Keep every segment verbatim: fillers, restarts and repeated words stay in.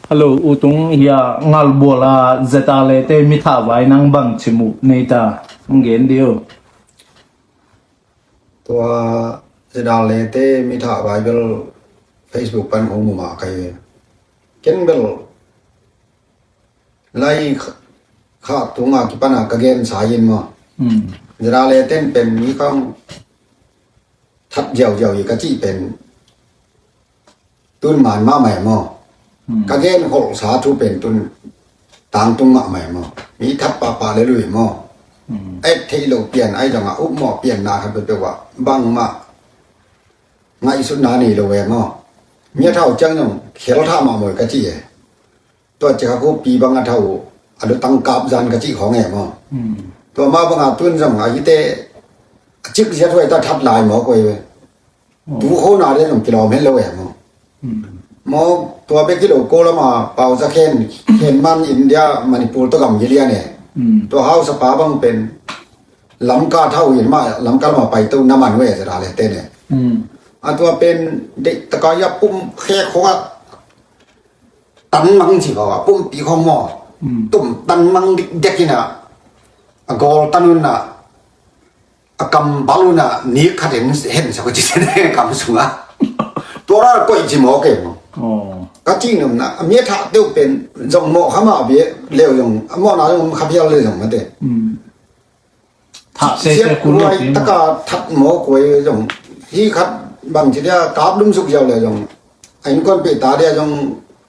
Hello, U Tung, hia Ngalbual a Zeta Lete mi thah vai nang bang chim uh nei ta, hong gen dih uh. Tua Zeta Lete mi thah vai bel Facebook pan hong mu mah kai ve. Ken bel lai kha, kha tunga kipan a ka gen sa in maw. Hmm. Zeta Lete in pen mi khang that ziauziau hi ka cih pen tun man mahmah e maw. Hmm. Ka gen kholhsa thu pen tun tangtung mahmah e maw. Mi that pahpah le lui maw. Hmm. Et theih loh pian ahi zongah upmawh pianna khat peuhpeuh ah bangmah ngaihsutna nei lo e maw. Mi a thau ciang zong khel thah mahmah uh ka ci e. Tua ciang a khuapi bang a thau a lutang kap zan ka cih khawng e maw. Hmm. Tua mah banga tun zong a hite a cik ziat huai ta that lai maw koi ve. Tu khona de zong kilawm het lo e maw. Hmm. Maw tua bek hi lo ko lama pau za khen, khen man India, Manipur tawh gam hi lian e. Hmm. Tua hausapa bang pen Lamka thau in mah, Lamka lama pai to na man uh e Zeta Lete ne. Hmm. A tua pen deih taka ia pum khe khong a tan mang ci kho a pumpi khong maw. Hmm. Tum tan mang dikdek in a, a gawl tan un a, a kam bal un a nik khat hen, hen sa ko ci sen kam sung a. Tua ra koih ci maw kei maw. Oh. Ka ci num na, a mi a thah teuh pen zong mawh kha mah bia leu zong, a mawhna zong kha bial le zong mate. Hmm. Thah sese kun lo pi maw. Taka that maw koi zong. Hi khat bang ci dia kap lum suk ziau le zong. A innkuanpih ta dia zong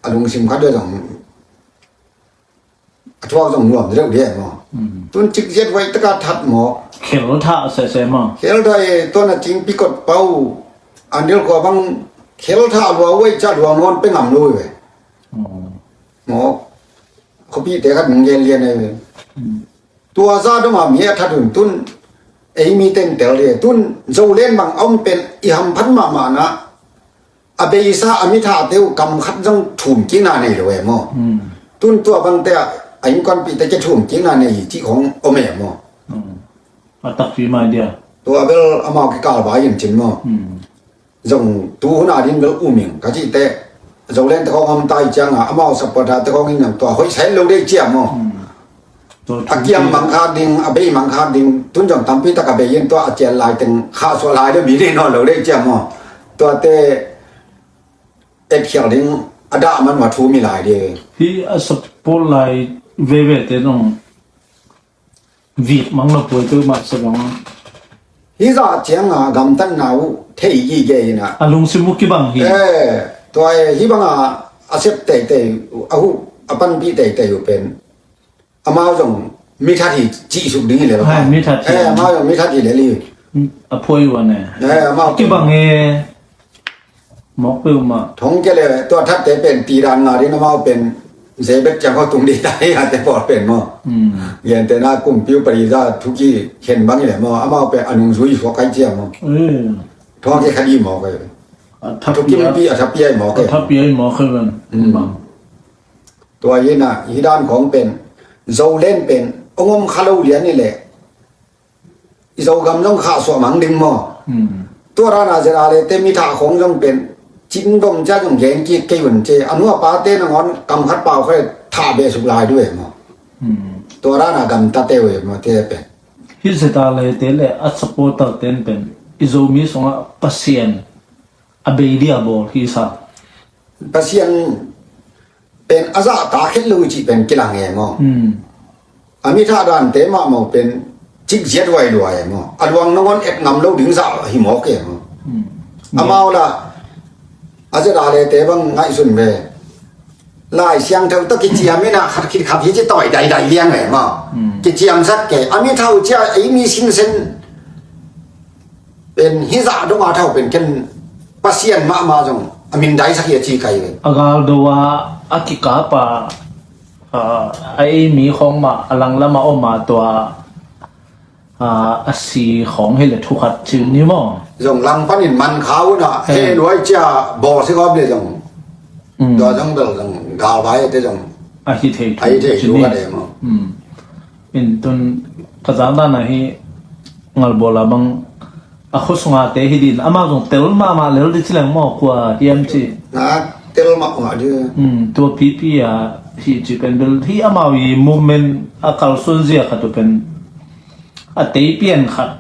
a lungsim khat dia zong. A thuak zong nuam deuh dia maw. Hmm. Tun cik ziat huai taka that maw. Khel thah sese maw. Khel thah e, tuan a cing pikot pau. An dil khua bang khel thah lua huai ca lua nuan pe ngam lui ve. Hmm. Maw. Khuapi te khat nung gen lian e ve. Hmm. Tua za dong a mi a that un tun ei mi ten tel dih tun Zoland bang a om pen i hamphat mahmah na a beisa a mi thah teuh kam khat zong thum kikna nei lo e maw. Hmm. Tun tua bangte a innkuanpihte kia thum kikna nei hi cih khong om e maw. Hmm. A takpi mai dia. Tua bel amau kikal vai in cin maw. Hmm. Zong tu hun a din bel um ing ka cihte Zoland te khong om tai cianga amau supporter te khong in zong tua hoih sa het lo dei cia maw. Hmm. A kiam mang khak ding, a bei mang khak ding, tun zong tampi tak a bei in tua a cial lai teng khahsuah lai deuh mi dei nawn lo dei cia maw. Tuate etkhial ding a dah man ma thu mi lai dei. Hi a support lai veve te zong vik mang lo puai tu mah sa zong. Hi zah cianga gamtatna uh thei gige in a. A lungsim uh kibang hi. Eh, tua e, hi banga a sep teitei uh, a huh, a panpih teitei uh pen. Amau zong mi that hi cih suk ding hi lel. Hai, mi that hi. Eh, amau zong mi that hi lel hi. A phuai uh a ne. Eh, amau kibang e. Mawk peuhmah. Thong kia le tua thatte pen tidan nga ding amau pen zebet ciang kho tung ding ta hi a te pawl pen maw. Hmm. Gente na kumpiu pariza thuki khen bang hi le maw. Amau pen a nungzui suak kai cia maw. Hmm. Thong kia khat i maw kai. A thapi a. Thuki pi a thapi a i maw kai. A thapi a i maw kai ban. Hmm. Bang. Tua hi na, hi dan khong pen, Zoland pen, ong om kha lo lian hi leh, i Zogam zong khahsuah mang ding maw. Hmm. Tua rana Zeta Lete mi thah khong zong pen, cin dom cia zong gen kik kei un ce, a nu a pate nangawn kam khat pau kha thah beh suk lai duh e maw. Hmm. Tua rana gamtate uh e maw te pen. Hi Zeta Lete le a supporter ten pen, i Zomi sungah Pasian a bei dia bawl hi sa. Pasian pen a zahtak het lo cih pen kilang e maw. Hmm. A mi thah dante mahmah pen cik ziat huai lua e maw. A luang nangawn et ngam lo ding zah hi mawk e maw. Hmm. Amau la a Zeta Lete bang ngaihsun ve. Lai Siangtho tawh kiciam in a khat khit khat hi ci tawi daidai liang e maw. Hmm. Kiciamsak ke a mi thau cia ei mi sinsen. Pen hizah dong a thau pen ken Pasian mahmah zong a mindaisak hi a ci kai ve. A galdo a a kikap a, a, a ei mi khawng mah a langlam a om a tua, a, a si khawng hi le thukhat cil ni maw? Zong lang panin man kha un a he luai cia bawl si gawp le zong. Mm. Tua zong bel zong galvai te zong. A hi thei thu. A hi thei thu ka de maw. Mm. In tun ka zang dan a hi ngal bawl a bang a khua sunga te hi din amau zong tel mahmah lel di ci leng maw kua hiam ci. Na tel mah Tua pipi a hi ci pen bel hi amau i movement a kalsuan zia khat uh pen a teipian khat,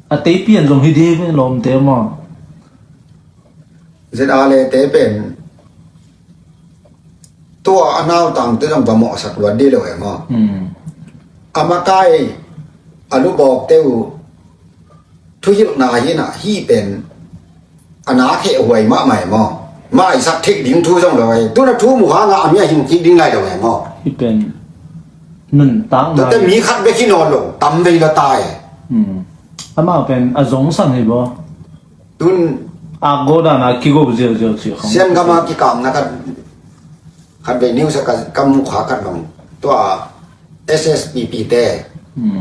a teipian zong hi ding lawmte maw? Zet a le te pen tua a nautangte zong va mawhsak luat dih lo e maw? A makai a lubawkte uh thuhilhna hinah hih pen a na khehhuai mahmah e maw? Maisak theih ding thu zong lo e. Tuna thu muh hangah a mi a hing kik ding lai lo e maw? Hih pen nuntak ngai. Tuate mi khat bek hi nawn lo, tam vei lo ta e. Amau pen a zongsan hi baw. Tun akgo dana kigo ziauziau ci khong. Sian gama kikamna khat, khat vei news a ka, ka mu kha khat bang. Tua S S P P te.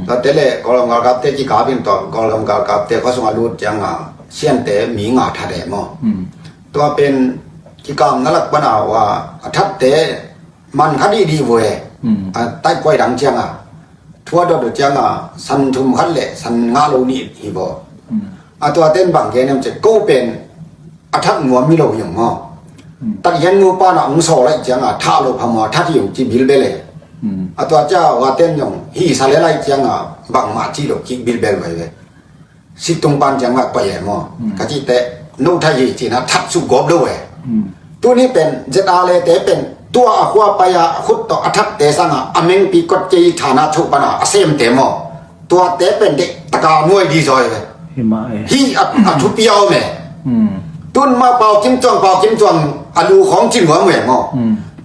Tua te le Kawlgam galkapte kikapin tua Kawlgam galkapte khuasung a lut cianga Siante mi nga that e maw? Tua pen kikamna lak pana ua a thatte man khat i dih vua e. A taikuai dang cianga thua dot uh cianga san thum khat le san nga lo nih hi vua. A tua ten bang gen em ce ko pen a that nuam mi lo hi ung maw? Tat hian nu pana ung saw laih cianga thah lo phamua that hi ung ci bilbel e. A tua cia ua ten zong hi sa le lai cianga bangmah ci lo kik bilbel vai ve. Situng pan ciang lak pai e maw? Ka cihte no thai hi cina that suk gawp lo e. Tuni pen Z R le te pen tua a khua pai a khut tawh a thatte sanga a mengpi kot kei thana choh pana a semte maw? Tuate pen deih taka nuai di zaw e. Hi a, a thupi a om e. Tun ma Pau Kim Tuang, Pau Kim Tuang a lu khawng ci nuam e maw?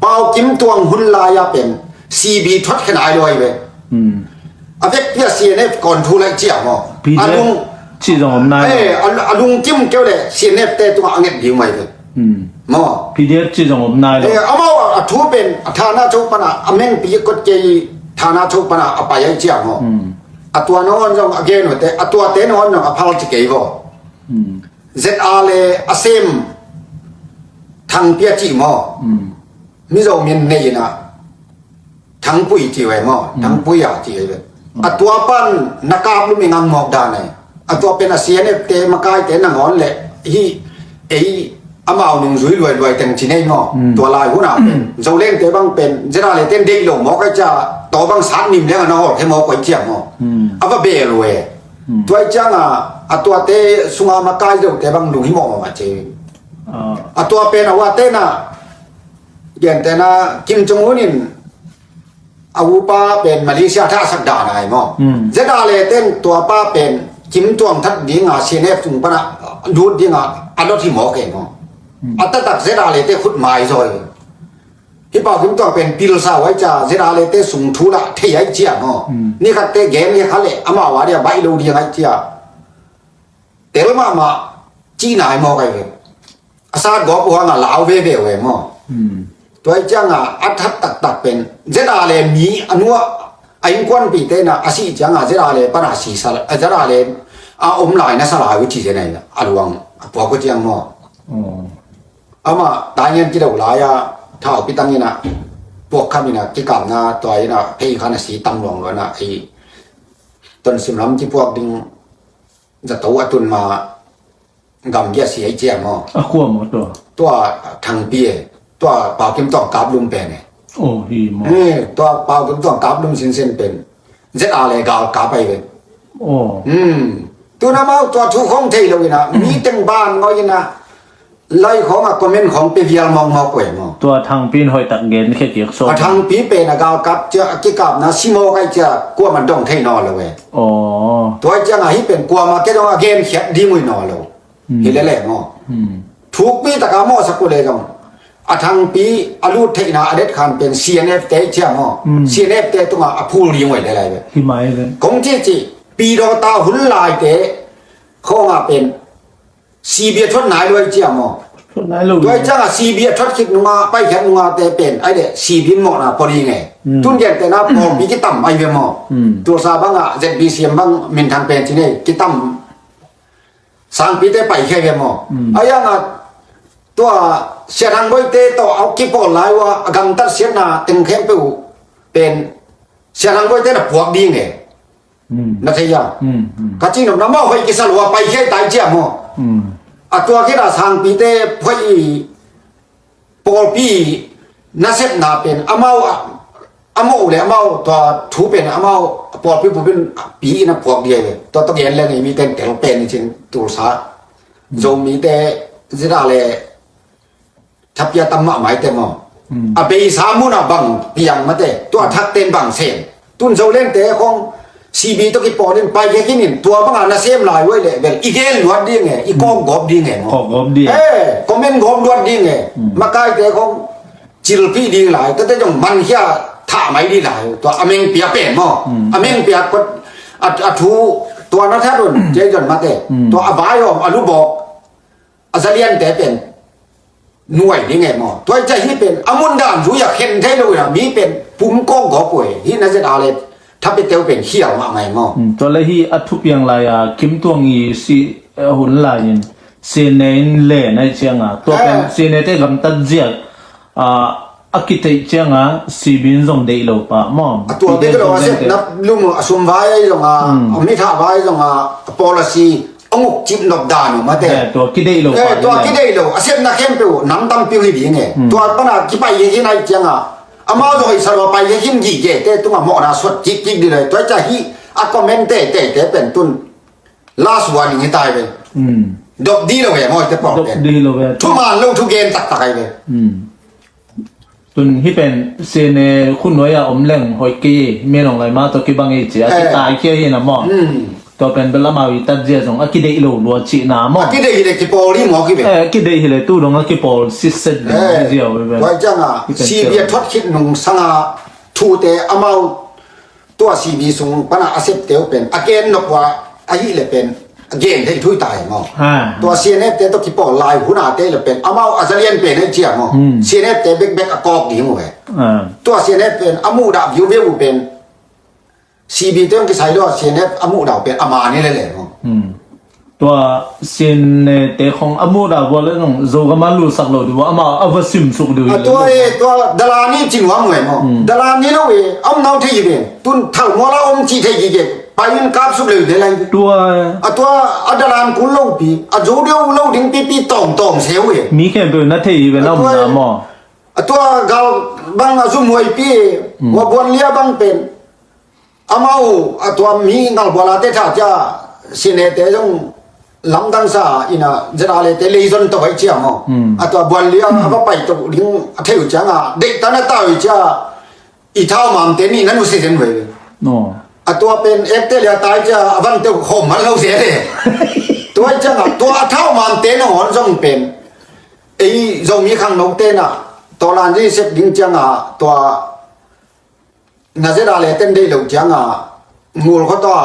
Pau Kim Tuang hun lai a pen C B thot khen ai lo ai ve. A vekpi a C N F kawn thu laih ciah maw? P D F a lung ci zong om nai lo. A lungkim keu le C N F te tungah a nget ding mai ve. Maw? P D F ci zong om nai lo. Amau a thu pen a thana cho pana a mengpi kot kei thana cho pana a pai ai ciah maw? A tua nangawn zong a gen uhte a tuate nangawn zong a phal ci kei vaw. Z R le a sem Thangpi a cih maw? Mizo min nei inah Thangpui ci ve maw? Thangpui a ci ve. A tua pan na kap lum i ngam mawk dan e. A tua pen a C N F te makaite nangawn le hi ei amau nung zui luailuai teng ci nei maw? Tua lai hun a pen Zolengte bang pen Z R le ten deih lo mawk ai cia tua bang sat nim leng a na hawlkhe mawk ai cia maw? A va bel uh e. Tua i cianga a tuate sunga makai zote bang lung hi mawkmawk a ci. A tua pen a uate na Gentena Kim Jong Un in a upa pen Malaysia thahsak dan ai maw? Z R le ten tua pa pen Kim Tuang that dinga C N F tung pana lut dinga a lot hi mawk e maw? A taktak Z R le te khut mai zawi. Hi Pau Kim Tuang pen pilsa uai cia Z R le te sung thu lah thei ai cia maw? Ni khat te gen hi kha le amau a dia baih lo ding ai cia. Tel mahmah cih nai mawk ai ve. A sat gawp uh hanga lau veve uh e maw? Tua i cianga a that taktak pen Z R le mi a nuah a innkuanpihte na a sih cianga Z R le pana sisa Z R le a om lai na sa lai uh ci zen ai a luang a puak uh ciang maw? Amah taingian kido lai-a thau pitang ina puak kham ina kikamna tua ina phei khan a si tam luang luana ei Tonsim lam kipuak ding zato a tun ma gamgi a si ai cia maw? A khua maw tua? Tua Thangpi e. Tua Pau Kim Tuang kap lum pen e. Tua Pau Kim Tuang kap lum sinsen pen Z R le gal kap ai ven. Tuna mau tua thu khong thei lo ina mi teng ban ngoi ina lai khong a comment khong pe vial mawkmawk kuai maw? Tua Thangpi in hoih tak gen khia kik so. A Thangpi pen a galkap cia a kikapna si mawk ai cia kuamah dong thei naw lo e. Tua cianga hih pen kuamah ke dong a gen khiat ding ui naw lo. Hi lele maw? Thukpi taka mawhsak uh le zong a Thangpi a lut theihna a detkhan pen C N F te cia maw? C N F te tunga a phul ding ui le lai ve. Kong ci ci pidawta hun laite khawngah pen C B a thot nai luai cia maw? Thot nai lo. Tuai cianga C B a thot khit nunga paikhiat nunga te pen ai le C B in mawhna pawh ding e. Tun gen tena pawlpi kitam ai ve maw? Tulsa banga Z B C M bang minthang pen ci nei kitam. Sangpite paikhia ve maw? Ai anga tua Sia Thang Boite tawh a kipawl lai ua a gamtat siatna teng khempeuh pen Sia Thang Boite na puak ding e. Na thei a ka cihnopna maw hoih kisa lua paikhia i tai cia maw? A tua khita sangpite phoih i pawlpi nasepna pen amau a, a mawh le amau tua thu pen amau pawlpi pupin pi in a puak dia ve. Tua tawh gen leng ei mi ten tel pen i cin tulsa Zomite zira le thapia tam mahmah i te maw? A beisa munah bang piang mate, tua thak ten bang sem. Tun Zolengte khong C B tawh kipawlin pai khe kinin tua banga nasem lai uai leh bel i gen luat ding e, i kawk gawp ding e maw? Kawk gawp ding e. Eh, comment gawp luat ding e. Makaite khong cilpih ding lai, tate zong mankhia thah mai ding lai. Tua a mengpia pen maw? A mengpia kot a, a thu tua na that un, Jason mate. Tua a vai om a lubawk a zaliante pen nuai ding e maw? Tua i ca hi pen a mun dan zui a khen thei lo ina mi pen pum kawk gawp uh e. Hi na zet a le thapiteu pen khial mahmah e maw? Tua le hi a thupiang lai a Kim Tuang i si hun lai in Siane in le nai cianga tua pen Siane te gamtat ziak a, a kiteih cianga C B in zong deih lo pah maw? A tua bek lo a sep nap lum a sum vai ai zonga a mi thah vai zonga a policy a nguk cip nop dan uh mate. Eh, tua kideih lo. Eh, tua kideih lo a sepna khempeuh nam tampi uh hi ding e. Tua pana kipai hi hi nai cianga amau zong i salua pai hi hin gige te tunga mawhna suat kik kik di lai. Tua i ca hi a comment te te te pen tun last warning hi tai ve. Dop di lo ve maw i te pawh pen. Dop di lo ve. Thuman lo thu gen taktak ai ve. Tun hi pen Siane khun nuai a om leng hoih kei e, mi nong lai ma tawh kibang e cia kitai kia hi na maw? Tua pen bel amau i tat zia zong a kideih lo lua cihna maw? A kideih hi le kipawl hi maw ki ve? Eh, kideih hi le tu dong a kipawl sitset ding hi zia uh hi ve. Tua cianga hi pen C B a thot khit nung sanga thute amau tua C B sung pana a septe uh pen a gen nop ua ahi le pen a gen thei thui tai maw? Tua C N F te tawh kipawl lai huna te le pen amau a zalian pen ahi cia maw? C N F te bekbek a kawk ding uh ve. Tua C N F pen a muhdah viuveu uh pen C B te hong kisai lo a C N F a muhdah uh pen a mani le le maw? Tua Siane te khong a muhdah vua le nong Zogam a lusak lo dih vua amau a va simsuk dih uh hi le tua lo. E tua dalani ci nuam uh e maw? Dalani lo e a om nau thei hi ve. Tun thalmual a om cih thei kik e. Pai in kapsuk le uh hi le lai ve. Tua a tua a dalan kul lo pi a zo deuh lo ding pipi tawngtawng se uh e. Mi khempeuh na thei hi ve na om na maw? A tua gal bang a zumhuai pi e. Hua buan lia bang pen amau a tua mi ngalbuala te tha cia Siane te zong lamdang sa ina zera le te leizon to vai cia maw? A tua buan lia a va pai to ding a thei uh cianga deih tan a ta uh cia i thau mam te ni na nusia zen vai. A tua pen ek te lia tai cia a van te khom man lo sia le. Tua cianga tua a thau mam te na hon zong pen ei Zomi khang no te na to lan zi sep ding cianga tua na zet a le ten deih lo cianga ngul khua tawh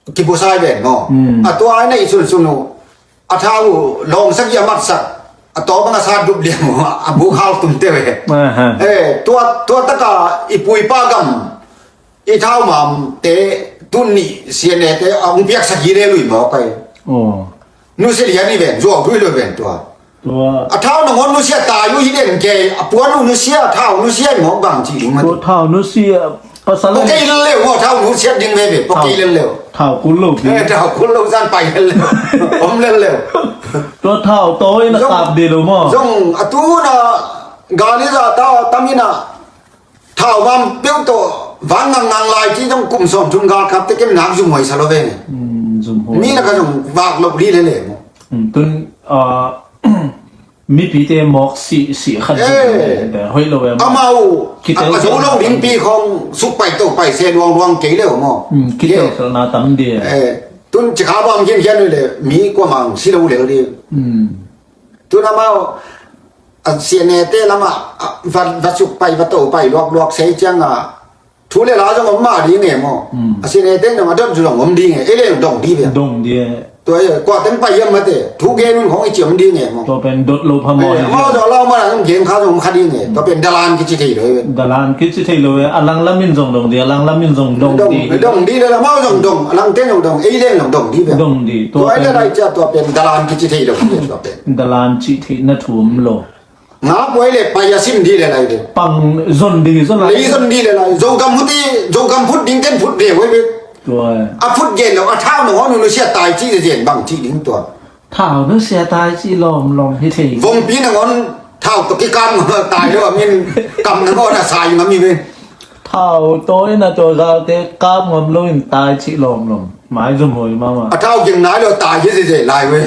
a kipusai ven maw? A tua a neih sunsun uh a thau uh lawngsak i a matsak a tawh bang a sat dup liam uh a buk hau tum te ve. Eh, tua tua taka i puipa gam i thau mam te tun nih siane te a hong piaksak hi le lui mawk ai. Nusia lian i ven zuau tui lo ven tua. A thau nong hon nusia tai uh hi den kei a puan uh nusia thau nusia i mawk bang ci ding ma. Tua thau nusia pasal pok kei lel leu maw thau nusia ding veve pok kei lel leu. Thau kul lo pi. Eh, thau kul lo zan pai lel leu. Om lel leu. Tua thau tawi na kap di lo maw. Zong a tu na gani za ta tam ina thau mam peuh tawh vang ngang ngang lai ci zong kum sawm thum gal kap te kem nak zumhuai sa lo ve ne. Mi na ka zong vak lo li lel leu maw. Tun mipite mawk sih sih khat zong hoih lo em. Amau a zo lo dingpi khong suk pai to pai se luang luang kei leu maw. Kitel khalna tam dia. Tun cikha bawm khiankhian uh le mi kuamang si lo lel di. Tun amau a siane te lamah va suk pai va to pai luak luak sei cianga thu le la zong om mah ding e maw? A siane te zong a dot zong om ding e, ei le dong di ve. Dong di e. Tua e kua teng pai hiam mate thu gen un khong i ciam ding e maw? Tua pen dot lo pha maw? Mau zong lau mana zong gen kha zong om kha ding e. Tua pen dalan kici thei lo e. Dalan kici thei lo e. A lang lamin zong dong di, a lang lamin zong dong di. Dong di le la mau zong dong, a lang te zong dong, ei le zong dong di ve. Dong di. Tua e le lai cia tua pen dalan kici thei lo e tua pen. Dalan ci thei na thu om lo. Nga puai le pai a sim di le lai de. Pang zon di zon lai. Lei zon di le lai. Zogam huti, Zogam phut ding ken phut de wei wei. Tua. A phut gen lo a thau nong hon nusia tai ci zen bang ci ding tua. Thau nusia tai ci lom lom hi thei. Vongpi nong hon Thau tawh kikam ngam a tai lo a min kam na gawh na sai ngam hi ve. Thau tawh in a tua galte kap ngam lo in tai cih lawmlawm. Maizum hoi mahmah. A thau ging nai lo tai hi zezeh lai ve.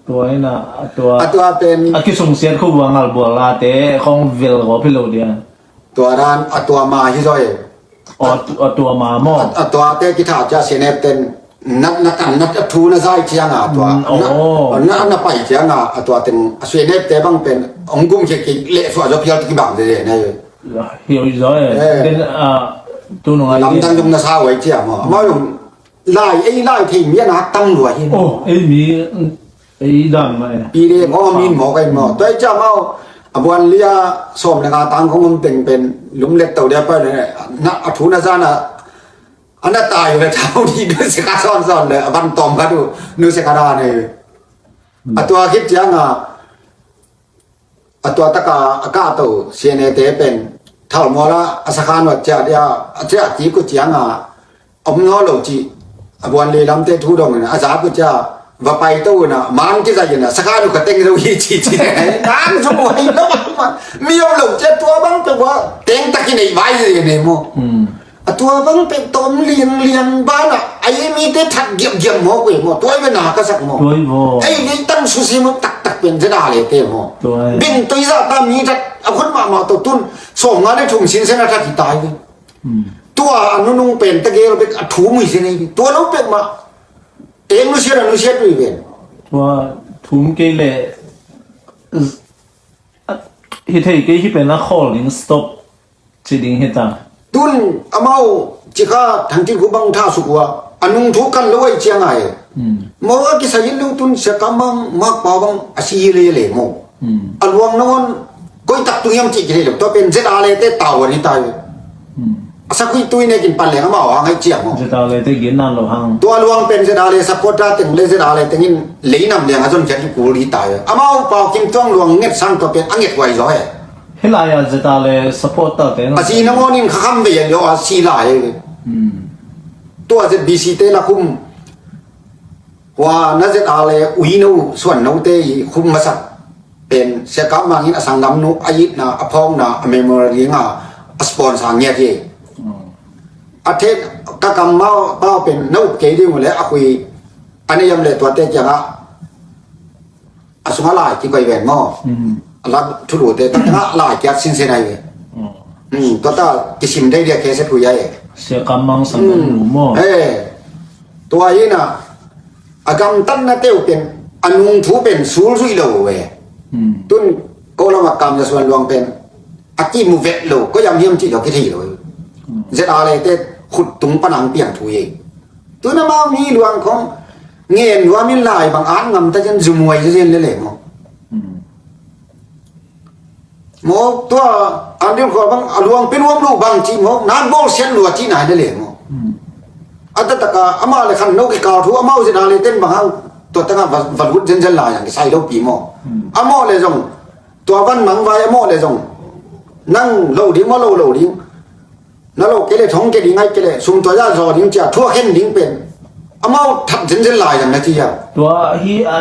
Tua in a, a tua, a tua pen a kisungsiat khu buangal bual late khong vel gawp hi lo dia. Tua dan a tua ma hi zaw e. Aw, a tua ma maw? A, a tuate kitha cia sianep ten na, na kan na thu na zai cianga tua. Mm, na, aw. Na, na pai cianga a tua ten a sianep te bang pen ong gum kik kik leh suah zaw phial tu kibang zeze na. Hiau i zaw e. Eh. Ten, ah, tu nung ai lamdang zong na sa wai cia maw. Amau zong lai, ei lai thei mi a na tam lua hi. Oh, ei mi, ei dan ma e. Pi de maw, min maw kai maw. Tua i cia maw, a buan lia sawm le nga tang kong om teng pen lum let tau dia pai le, na, a thu na zan a, a na tai le thau di nu se ka sawn sawn le, a van tawm ka du, nu se ka da ne. Hmm. A tua khit cianga, a tua taka a kahto sianete pen thalmuala a sakhan ua ciah dia, a ciah kik uh cianga om naw lo cih a buan lei lamte thu dongin a zak uh ciah va paito una man kizai ina sakhan uh ka teng zo hi ci ci. Nang zong uh hei lo bang ma mi om lo ciah tua bang pe ua teng taki nei vai zai nei maw. Hmm. A tua bang pek tawm lianglian banah a i mite that giamgiam maw koi maw, tua i bena ka sak maw. Tua i maw. Ei leitang susim taktak pen zeda lete maw. Tua i. Bing toi zah ta mi that a khut mahmah tawh tun sawm nga le thum sinsen a that hi tai ve. Hmm. Tua a nunung pen ta gel bek a thum hi sen ei ve. Tua lo pek mah. Eng nusiat a nusiat ui ven. Tua thum kei le hi thei kei hi pen a khawl ding stop. Ci ding hi ta. Tun amau cikha thangtin khu bang tha suk ua a nung thu kan lo ai ciang ai. Hmm. Maw a kisai lo tun sia kam bang mak pau bang a si le le maw. Hmm. A luang nangon koi tak tu hiam ci ki le lo. Tua pen zet a le te tau an hi ta. Hmm. A sakui tui ne kin pan le amau a ngai ciang maw. Zet a le te gin nan lo hang. Tua luang pen zet a le supporter teng le zet a le tengin leinam liang a zon kiat kul hi ta. Amau pau kim tuang luang nget sang tua pen a nget huai zo he. Hilai a zeta le supporter te a si nangawn in khakham vei a lio a si lai. Hmm. Tua Z B C te la khum hua na zeta le ui no suan no te i khum masak pen sia kam mangin a sanglam nu a itna a phawkna a memorial ding a a sponsor ngiat hi. Hmm. A thet ka kam mau pau pen no kei ding le a khui a nei am le tua te kiang a a sungah lai kikoih ven maw. Mm. A lak thulu te tak tengah lai kiat sinsen ai ve. Mm. Mm, tua ta kisim dei dia kese pui ai. Sia kam mang sang kan lu maw. Eh. Tua hi na a gamtatna teu pen a nung thu pen sul zui lo ve. Mm. Tun ko lama kam za suan luang pen a kimu vet lo ko yam hiam ci lo kithei lo. Mm. Zet a le te khut tung panang piang thu ye. Tun amau mi luang khong ngen lua min lai bang an ngam ta zen zumuai zen le le maw. Hmm. Maw tua an dil khua bang a luang pen uam lu bang ci maw nan bawl sian lua ci nai le le maw. Hmm. A ta taka ama le khan no ki kau thu amau zin a le ten bang hang tua taka va, va lut zen zen lai ang ki sai lo pi maw. Hmm. Amau le zong tua van mang vai amau le zong nang lo ding maw lo lo ding. Na lo kei le thong kei ding ai kei le sum tua ya zaw ding cia thua khen ding pen amau that zenzen lai zang na ci ya. Tua hi a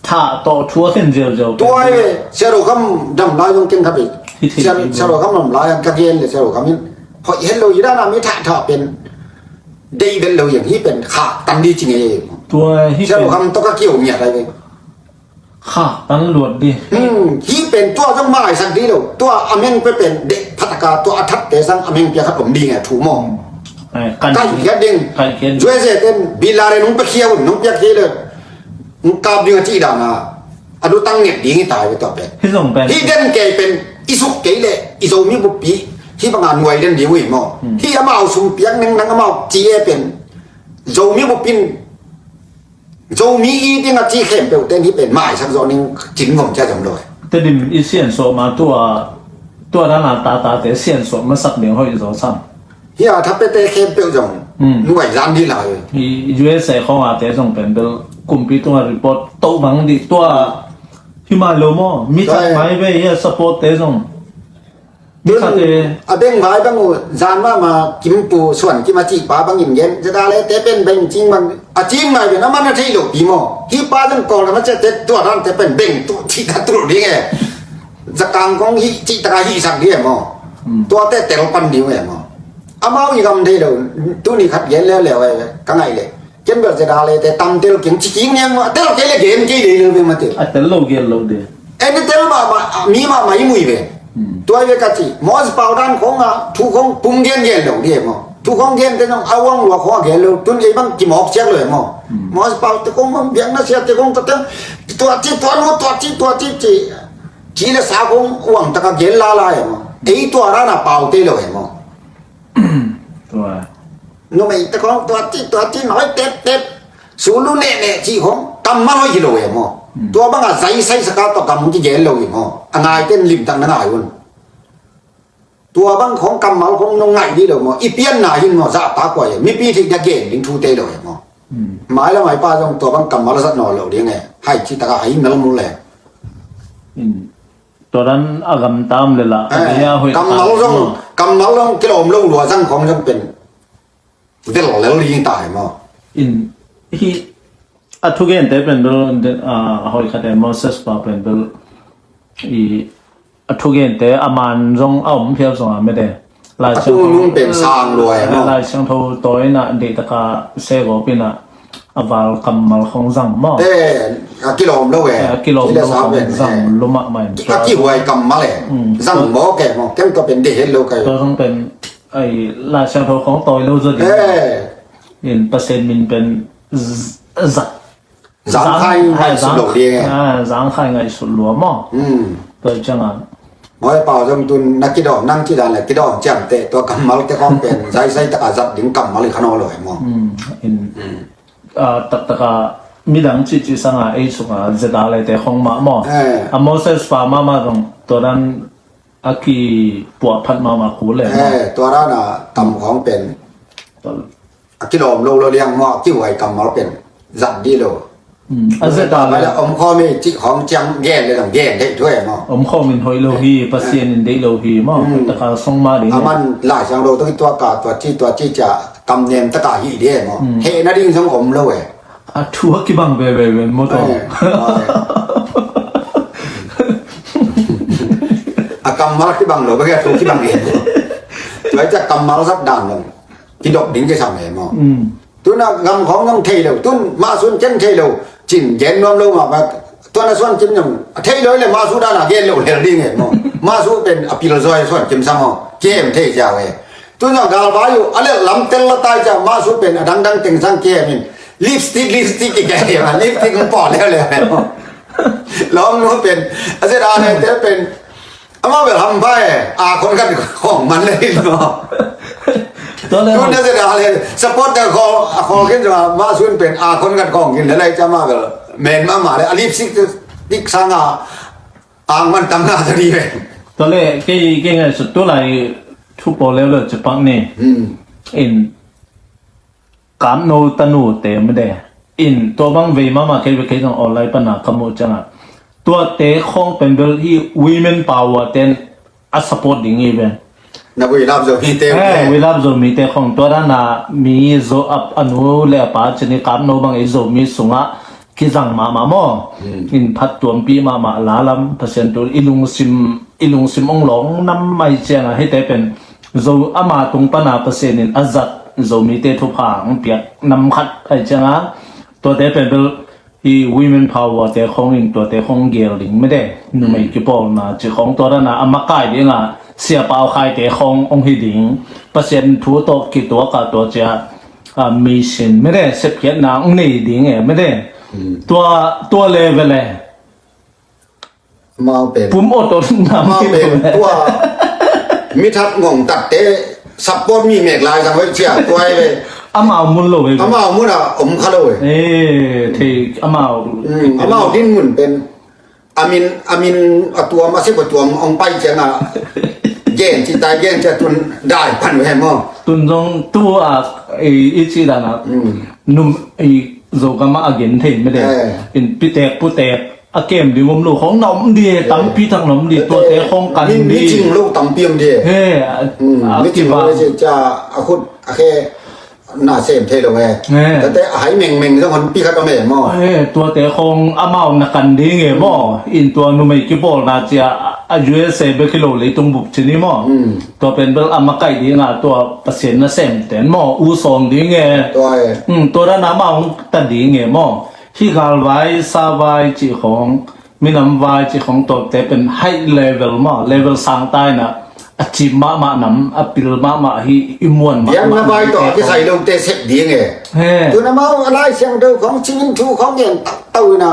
thah tawh thua khen zelzel. Tua e sia ro kam dam lai zong ken kha pe. Hi thei sia ro kam dam lai ang ka gen le sia ro kam in hoi hen lo i dan a mi thah thah pen dei vel lo yang hi pen kha tan di ci nge. Tua hi sia ro kam to ka kiu ngia lai ve. Kha tan luat di. Hmm, hi pen tua zong maisak di lo. Tua a meng pe pen dek phataka tua a thatte sang a meng pia khat om ding a thu maw. Ai, kan kai khiat ding. Kai khiat ding. Zuai ze ten bila re nung pe khia un nung pia khia le. Nung kap ding a ci dana. A du tang nget ding i tai ve tua pen. Hi zong pen. Hi den kei pen i suk kei le i zo mi bupi. Hi banga nuai den ding ui maw. Hmm. Hi amau sum piak neng nang amau ci e pen. Zo mi bupin Zomi i ding a ci khempeuh ten hi pen maisak zawh ning cin ngom cia zong lo. Tedim i siansuah ma tua tua dana tatate siansuah masak ding hoih zaw sam. Hi a thapete khempeuh zong nuai zan dih lai. Hi U S A khawng a te zong pen bel kumpi tunga report toh mang dih tua hi mai lo maw mi khat mai ve hi a support te zong. Tun a beng vai bang uh zan mahmah kimpu suan kim a cih pa bangin gen zeta le te pen beng cing bang a cing mai pen a man a thei lo pi maw hi pa zan kawl lam a ciah te tua dan te pen beng tu cih ka tul ding e. Zakang kong hih cih taka hihsak dih e maw. Tuate tel pan dih e maw. Amau i gam thei lo. Tuni khat gen leuleu e, ka ngaih leh. Ken bel zeda le te tam tel keng ci kik niang maw. Tel kei le gen kei leuleu ve maw tel. A tel lo gen lo dih. En tel mahmah, mi mahmah i mui ve. Tua ve ka ci, Moses Pau dan khong a thu khong pum gen gen lo dih e maw. Thu khong gen te nong a uang lua khong a gen lo, tun ei bang kimawk ciak lo e maw. Moses Pau te khong bang biakna sia te khong ta teng, tua ci tua nu tua ci tua ci ci. Ci le sa khong uang taka gen lala e maw. Ei tua rana pau te lo e maw. Tua. Numei te khong tua ci tua ci noi tep tep. Sulu neh neh ci khong kammal hoih hi lo e maw. Tua banga zai sai saka tua kam kigen lo e maw. A ngai ten limtak na ngai un. Tua bang khong kammal khong nong ngaih dih lo maw. I pianna hin maw zahtak kua e. Mipi theih na gen ding thu te lo e maw. Mai la mai pa zong tua bang kammal a zat nawn lo ding e. Hai ci taka hai mel mul e. Tua dan a gamta om le la a kammal zong, kammal zong kilawm lo lua zang khong zong pen vel lel ding ta e maw. In hi a thugente pen bel a hoih khat e Moses pa pen bel i a thugente a man zong a om phial zong a mete. A tungnung pen sang lua e maw. Lai Siangtho tawi inah deih taka segawp inah a val kammal khong zang maw. E, a kilawm lo e. A kilawm lo khong zang lumah mai. A kihuai kammal e. Zang mawk e maw. Kem ka pen deih het lo kai. Tua zong pen ai Lai Siangtho khong tawi lo zaw ding. In Pasian min pen zak Zangkhai ngaihsut lo ding e. Zangkhai ngaihsut lua maw. Tua ciangin Moses Pau zong tun na kidawm nang ci dan le kidawm ciamteh tua kammal te khong pen zaisai taka zat ding kammal i khanaw lo e maw. Taktaka midang cihcih sanga ei sunga zeda le te khong mah maw. A Moses pa mahmah zong tua dan a kipuahphat mahmah kul e maw. Tua dan a tam khong pen a kilawm lo lo liang maw, a kihuai kammal pen zat dih lo. A zet a le om khawm hi cih khawng ciang gen le dong gen theih thu e maw. Om khawm in hoih lo hi, Pasian in deih lo hi maw. Taka song mah ding a man Lai Siangtho tawh kituak a tua ci tua ci cia kam nem taka hih dih e maw. Heh nading zong om lo e. A thu a kibang veve ven maw tawh. A kammal a kibang lo bek a thu kibang e maw. Tua cia kammal zat dan dong kidok ding kisam e maw. Tun a gam khawng zong thei lo, tun mahsun ken thei lo, cin gen nuam lo mah ba, tuan a suan kim zong a thei lo le mahsu dan a gen lo lel ding e maw. Mahsu pen a pil zaw e suan kim sam aw, kem thei ziau e. Tun zong galvai uh a lel lam tel la tai cia mahsu pen a dangdang teng sang kem in lipstick, lipstick kikei e maw, lipstick hong pawh leuleu e maw. Lawm nu pen a zet a le te pen Amah bel hampha e, a khon khat khawng man le in maw. Tun na zet a le support a khawl, a khawl khin zong a mahsun pen a khon khat khawng khin le lai ca mah bel men mahmah le a lipstick tik sanga ang man tam na zani ve. Tua le kei kei ngaihsut tu lai thu pawl leuleu cipak ni. In Camp Nou tanu te mede in tua bang vei mahmah kei ve kei zong online pana ka muh ciangah tuate khawng pen bel hi women power ten a support ding hi ve. Na We Love Zomi te. We Love Zomi te khawng tua dana mi zo a nu le a pa cini Camp Nou bang i Zomi sungah kizang mahmah maw. In phat tuampi mahmah lalam Pasian tu i lungsim i lungsim ong lawng nam mai ciangah hite pen zo ama tung pana Pasian in a zat Zomite thupha ang piak nam khat ai cianga tuate pen bel i women power te khong in tuate khong gel ding mede numei kipawlna ci khong tua dana a makai dinga sia pau khai te khong ong hi ding Pasian thu tawh kituaka tua cia a mission mede sepkhiatna ong nei ding e mede tua tua level e. Amau pen pum awt awt nam amau pen tua mithat ngong tatte support mi mek lai zang hoih cia tuai ve. Amau mun lo ve. Amau mun a om kha lo ve. Eh, thei amau. Amau din mun pen amin amin a tuam a sep a tuam ong pai ciang a gen ci tai gen cia tun dai pan ve maw. Tun zong tu a i ci dan a num i Zogam a gen thei mede in pitek putek a kem ding om lo khong na om di tampi thak na om di tuate khong kan di. Mi cing lo tampi om di. He a mi cing lo cia a khut a khe na sem thei lo e. Tate a hai mengmeng zong hon pi khat om e maw? Tuate khong amau na kan ding e maw? In tua numei kipawlna cia a U S A bek hi lo leitung bup cin hi maw? Tua pen bel a makaih dinga tua Pasian na sem ten maw? U sawng ding e. Tua dan amau ta ding e maw? Hi galvai savai cih khong minam vai cih khong tawlte pen high level maw, level sang taina a cim mahmah nam a pil mahmah hi i muan mahmah. Biakna vai tawh a kisai lote sep ding e. Tuna mau a Lai Siangtho khong cimin thu khong gen taktak ina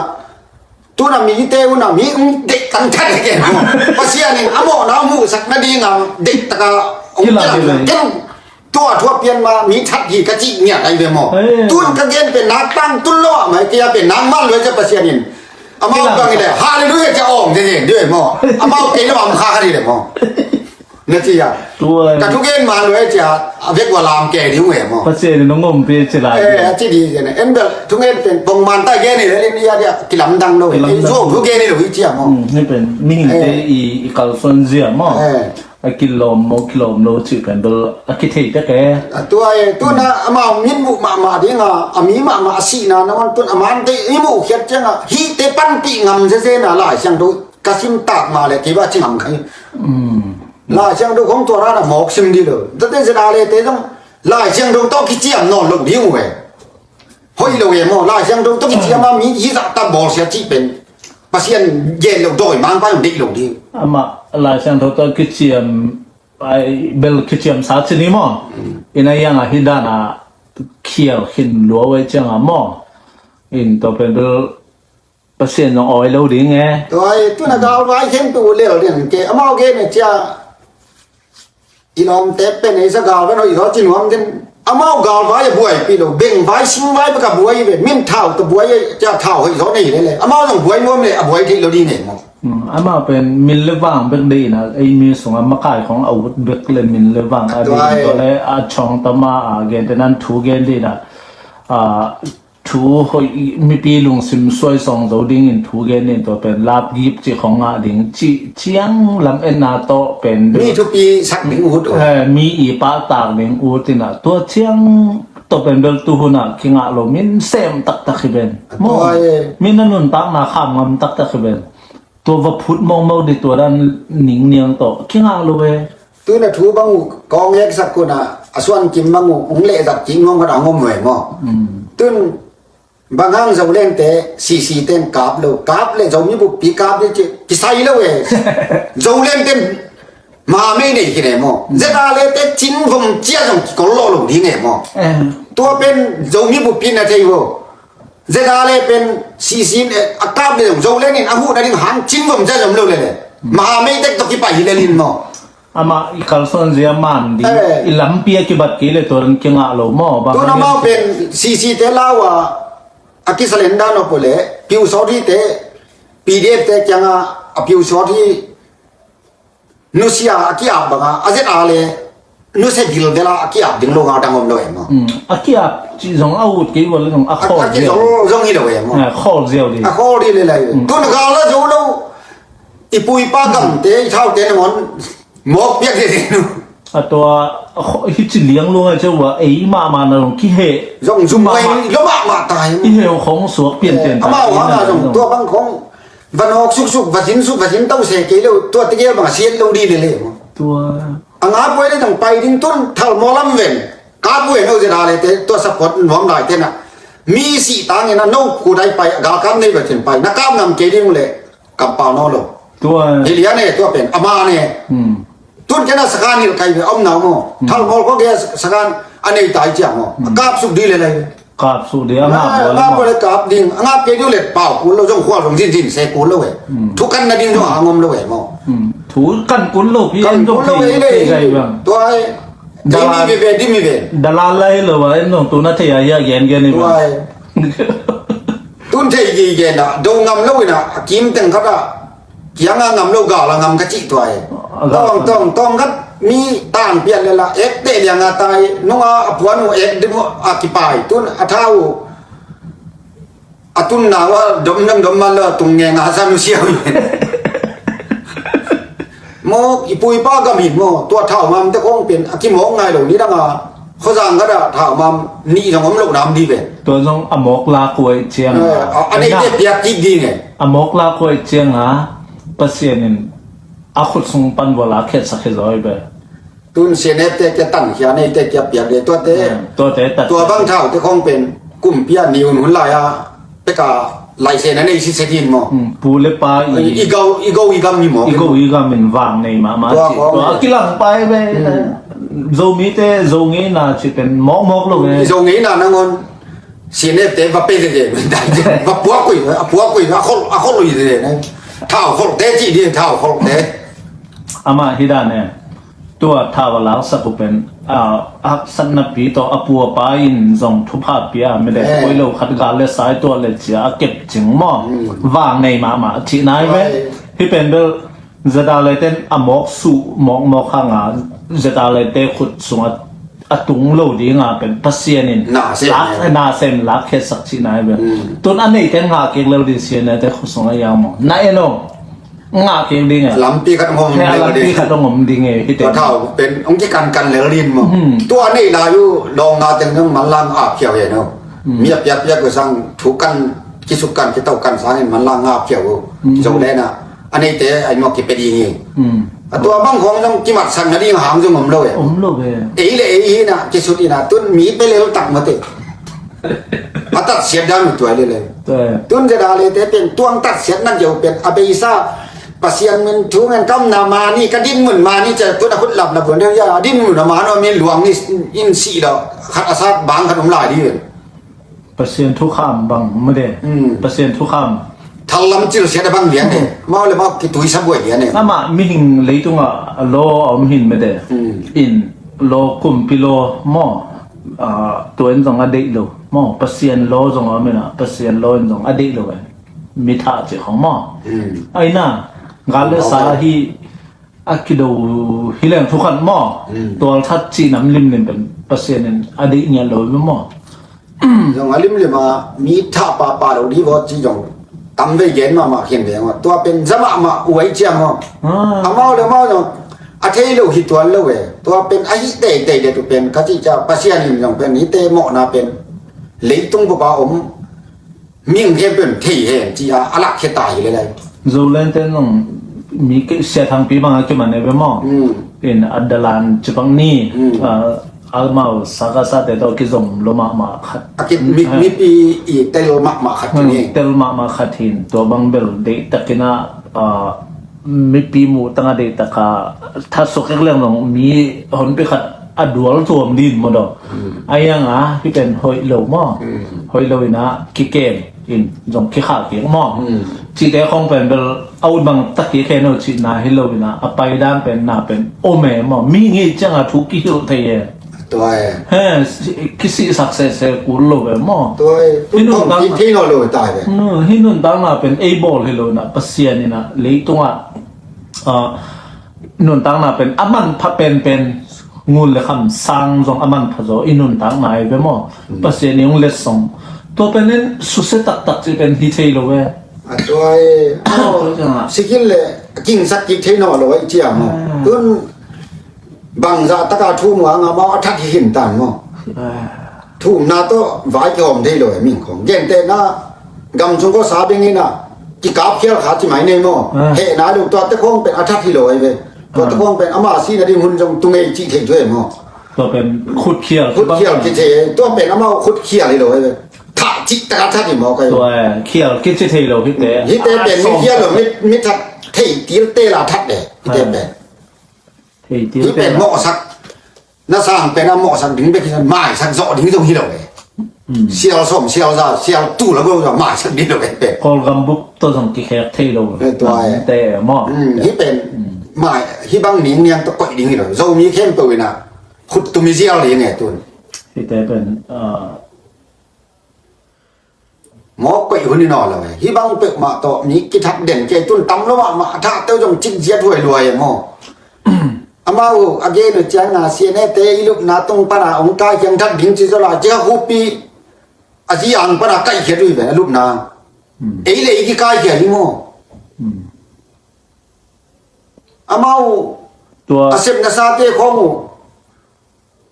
tuna mite una mi ung deih tangthat e ke maw? Pasian in a mawhna muhsak nadinga deih taka ung kilang ken Tua thu a pian ma mi that hi ka cih ngiat ai ve maw? Tun ka gen pen nak tang tun lo ah mai kia pen nak man lo cia Pasian in. Amau bang ile hallelujah cia om de de de maw? Amau kei lo am kha kha di le maw? Na cia. Ka thu gen man lo cia a vek wa lam ke di we maw? Pasian in ngom pe ci lai. Eh, a ci di cia ne. En bel thu gen pen pong man ta gen ile le ni ya dia kilam dang lo. Kilam dang. Zo thu gen ile wi cia maw? Hmm, ni pen mi hing te i i kalson zia maw? A kilawm maw kilawm lo cih pen bel a kithei tek e. A tua e, tuna amau min muh mahmah dinga a mi mahmah a sihna na man tun a man te i muh khiat cianga hihte panpih ngam zezena Lai Siangtho ka sim tak mah le kei ba ci ngam khai. Lai Siangtho khong tua rana mawk sim di lo. Tate zena le te zong Lai Siangtho tawh kiciam nawn lo ding uh e. Hoih lo e maw, Lai Siangtho tawh kiciam a mi hi zahtak bawlsia cih pen Pasian gen lo dawi mangpa zong deih lo ding. Amah Lai Siangtho tawh kiciam ai bel kiciam sa cin hi maw? Ina iang a hi dan a khial khin lua wei ciang a maw? In tawh pen bel Pasian zong awi lo ding e. Tua ai tuna galvai khen tu lel den ke amau gen e cia. I lawmte pen ei sa galvan hoih zaw ci nuam den. Amau galvai a buaipi lo bengvai singvai bek a buai ve min thau ta buai cia thau hoih zaw nei lele amau zong buai nuam le a buai theih lo ding e maw? Amau pen min le vang bek deihna ei mi sungah makai khong a ut bek le min le vang a ding tua le a chong tama a gen te nan thu gen dihna a thu hoih mipi lungsim suai sawng zo dingin thu gen in tua pen lap gip cih khong ngah ding cih ciang lam enna tawh pen mi thupi sak ding ut uh. Eh, mi i pahtak ding ut inah tua ciang tawh pen bel tuhunah kingah lo min sem taktak hi ben. Maw min a nuntakna kham ngam taktak hi ben. Tua va phut mawkmawk dih tua dan ningniang tawh kingah lo e. Tun a thu bang uh kawng heksak kunah a suan kim bang uh hong lehzat kim nuam khat a ngom uh e maw? Tun bang hang Zolengte C C ten kap lo kap le Zomi buppi kap dih ci kisai lo e. Zolengte mahamei nei khin e maw? Zeta le te cin vom cia zong kikol lo lo ding e maw? Tua pen Zomi buppi na thei vo. Zeta le pen C C in a kap le zong Zoleng in a huh nading hang cin vom cia zom lo le le mahamei tek tawh kipai hi le lin maw? Amah i kalsuan zia man di i lampi a kibat kei le tuan kingah lo maw? Tuan amau pen C C te lau a a kisalenda nop uh le piu sawt hi te P D F te kianga a piu sawt hi nusia a kiap banga a zet a le nusia gil vela a kiap ding lo ngau tang om lo em maw? A kiap cih zong a ut kei ua le zong a khawl ziau. Zong hi lo em maw? A khawl ziau di. A khawl di le lai. Tun gal a zo lo i pu i pa gamte i thaute na mon mawk piak de de nu. A tua hi ci liang luang a ceu a ei mahmah na zong kiheh zong zum mai lo mahmah ta hi. I heu khong suak pian pian ta. Amau hanga zong tua bang khong van hawk suksuk va zin suk va zin tau se kei lo tua tegel bang a siat lo di lele maw? Tua a nga puai le zong pai ding tun thal maw lam ven ka puai no zena le te tua support nuam lai tena mi si tangena no ku dai pai a galkam nei va cin pai na kam ngam kei ding le kampau no lo. Tua hi lian e tua pen ama ne. Tun kena sakan hil kai ve om nau maw? Thal mawl khuak e sakan a nei tai ciang maw? A kap suk di le lai. Kap suk di a ngap lo le maw? Ngap lo le kap ding a ngap kei diu le pau kul lo zong khua zong zin zin se kul lo e. Thu kan na ding zong a ngom lo e maw? Thu kan kul lo pi kan en zong kul lo e le. Tua e. Dimi ve ve dimi ve. Dalal lai lo wa en zong tu na thei a ya gen gen ni. Tua e. Tun thei gige na do ngam lo ina a kim teng khat a kianga ngam lo gal a ngam ka cih tuai. Tawng tawng tawng khat mi tan pian lela ek te lianga tai nunga a puan uh ek dim a kipai tun a thau a tun nawa dom nam dom man lo tung nge nga sa nu siau. Maw i pu i pa gam hi maw tua thau ngam te khong pen a kimawk ngai lo ni danga. Khuazang khat ah thaumam nih zong om loh nam dih ve. Tua zong a mawk lak uh ahih ciang a, a neite piak kik ding e. A mawk lak uh ahih ciang a, Pasian in a khut sung pan vua lakkhiatsak hi zaw hi ve. Tun C N F te kia tankhia, neite kia piak ding tuate. Tuate tat tua bang thaute khong pen kumpi a ni hun hun lai a peka laisen a nei siset in maw? Pu le pa i go i gam hi maw? I go i gam in vang nei mahmah. Tua a kilang pai ve. Zomite Zongeina ci pen mawkmawk lo ve. Zongeina nangawn C N F te va pe zeze. Va puak ui, a puak ui, a khol, a khol ui zeze. Thau kholte ci di, thau kholte. Amah hi dan e. Tua thau a laksak uh pen a haksatna pi tawh a pu a pa in zong thupha pia mede koi lo khat gal le sai tuah le cia a kep cing maw? Vang nei mahmah cih nai ve. Hi pen bel zeta le ten a mawk suh mawkmawk hanga zeta le te khut sungah a tung lo dinga pen Pasian in nasem lakkhiatsak cih nai ve. Tun a neite ngah kik lel din sian le te khut sungah yang maw? Na en o. Ngah kik ding e. Lampi khat hong om ding e. Tua thau pen hong kikankan lel ding maw? Tua nei lai uh lawng na teng dong manlang a phiau he no. Mi a piakpiak uh sang thu kan kisuk kan kitau kan sangin manlang a phiau uh. Zo le na a neite ai maw kipe ding hi. A tua bang hong zong kimatsak na ding hang zong om lo e. Om lo e. Ei le ei hi na kisut ina tun mi pe lel tak mate. A tatsiat dan uh tuai lele. Tun zeda le te pen tuang tatsiat nan zeu pen a beisa Pasian min thu ngen kamna mani ka dinmun mani ca tun a khut lap na buan deu ya dinmun a mano mi luang ni in si lo khat a sat bang khat um lai di pen. Pasian thu kham bang mede. Pasian thu kham. Thallam cil siat a bang lian e. Mau le mau kitui sa buai lian e. Ama mihing leitunga a law a om hin mede. In law kumpi law maw? Tua in zong a deih lo maw? Pasian law zong a om ina Pasian law in zong a deih lo e. Mi thah cih khong maw? Aina gal le sa hi a kido hi leng thukhat maw? Tual that cih nam limlim pen Pasian in a deih ngiat lo hi maw? Zong a limlim a mi thah pahpah lo dih vaw ci zong tam vei gen mahmah khin ve maw? Tua pen za mahmah uai ciang maw? Amau le mau zong a thei lo hi tuan lo e. Tua pen a hi teitei det uh pen ka cih ciang Pasian in zong pen hite mawhna pen leitung bup a om mihing khempeuh in thei hen ci a a lakkhia ta hi lelai. Zoland te zong mi kei Sia Thangpi bang a kiman e ve maw? In a dalan cibang ni amau saka sate tawh kizom lo mahmah khat. A ki mi mipi i tel mahmah khat hi. Tel mahmah khat hin tua bang bel deihtakin a mipi muh tanga deihtak a thasuk ek leng zong mi honpi khat a dual tuam din maw daw? A iang a hi pen hoih lo maw? Hoih lo ina kikem in zong kikhah kik maw? Cihte khong pen bel a ut bang tak kik hen o cihna hi lo ina a paidan pen na pen om e maw? Mi ngei cianga thu kihilh thei e. Tua e. He kisihsak sese kul lo e maw? Tua e. Hi nuntak thei naw lo ta e. Hi nuntakna pen ei bawl hi lo ina Pasian ina leitungah nuntakna pen a manpha penpen ngun le kham sang zong a manpha zaw i nuntakna ai ve maw? Pasian i hong letsong tua pen in susia taktak ci pen hi thei lo ve. A tua e. Sikil le kingsak kik thei naw lo ai cia maw? Tun bangzah taka thum uh a ngam a that hi hin tan maw? Thumna tawh vai kihawm thei lo e ming khong. Gentehna gam sung ko sa bing ina kikap khial kha ci mai nei maw? Hehna lo tuate khong pen a that hi lo ai ve. Tuate khong pen ama sihna ding hun zong tu ngei cih thei thu e maw? Tua pen khut khial khut khial ki thei tua pen amau khut khial hi lo ai ve. Thah cih taka that hi maw kai? Tua khial ki ci thei lo hite. Hite pen mi khial lo mi that thei til te la that de. Hite pen Hi pen mawhsak na sang pen a mawhsak ding bek hi maisak zawh ding zong hi lo e. Sial sawm sial za sial tu la go za maisak ding lo e pen. Kawlgam bup tawh zong kikhek thei lo. Tua e. Te maw? Hi pen mai hi bang ning niang tawh koih ding hi lo. Zomi khempeuh ina khut tumi zial ding e tun. Hite pen Mawk koih hun i naw lo e. Hi bang peuhmah tawh mi kithat den kei tun tam lo mahmah a thah teu zong cik ziat huai luai e maw? Amau a gen uh ciang na C N A te i lupna tung pana hong kaikhiang that ding ci zaw la ci kha khupi a zi ang pana kaihkhiat uh hi ven a lupna. Ei le ei kikaikhia hi maw? Amau a sepna sate khawng uh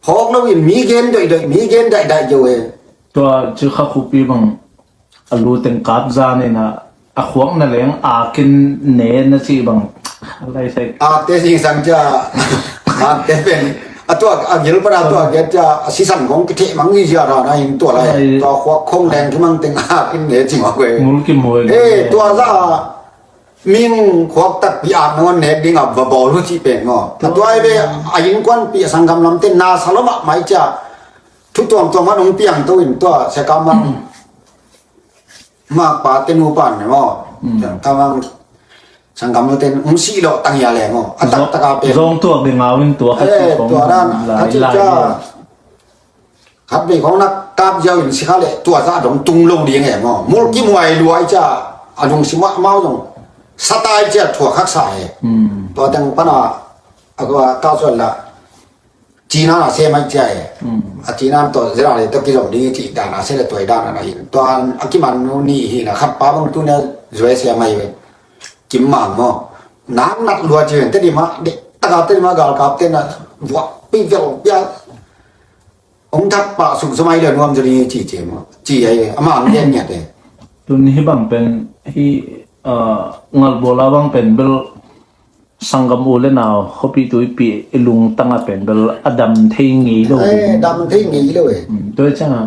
Phawk lo in mi gen doihdoi, mi gen daihdaih jo e. Tua ci kha khupi bang a lu teng kap zan in a, a khuak na leng a kin ne na ci bang. A lai sai. A te sing sang cia. A te pen. A tua a gil pana tua a gil cia a sisan kong kitheh mang hi zia ra na in tua lai. Tua khuak khong leng kimang teng a kin ne ci mawk e. Mul kim huai. E tua za a ming khuak takpi a nangon nek ding a va bawl hu ci pen maw. A tua ai ve a innkuanpi a sanggam lamte na sa lo mahmah cia. Thu tuamtuam a nong piang to in tua sia ka mang. Makpa te nupa ne maw. Tang ka mang sanggam lo ten ung si lo tang ya le maw. A tak taka pen. Zong tuak ding a win tua khat ci kong tua dan lai khat ci lai cia. Khat vei khong na kap ziau in si kha leh tua zah dong tung lo ding e maw. Mulkimhuai luai cia a lungsim ah amau zong sa tai cia thuak haksa e. Tua teng pana a kua kau suan la cina na se mai cia e. A cina tawh zera le tawh kizom ding i cih dan a se le tuai dan a na hin tua a kiman nu ni hi na khat pa bang tu na zuai se mai ve. Kim mang maw. Nak nak lua ci ven te di ma de taka te di ma galkap te na vuak pi vel pia. Hong thak pah suk zamai le nuam zali ci ci maw. Ci ai ama ang gen ngiat e. Tun hi bang pen hi, ah, ngalbuala bang pen bel sanggam u le nau khuapi tuipi i lungtang a pen bel a dam thei ngei lo. Eh, dam thei ngei lo e. Tua ciang a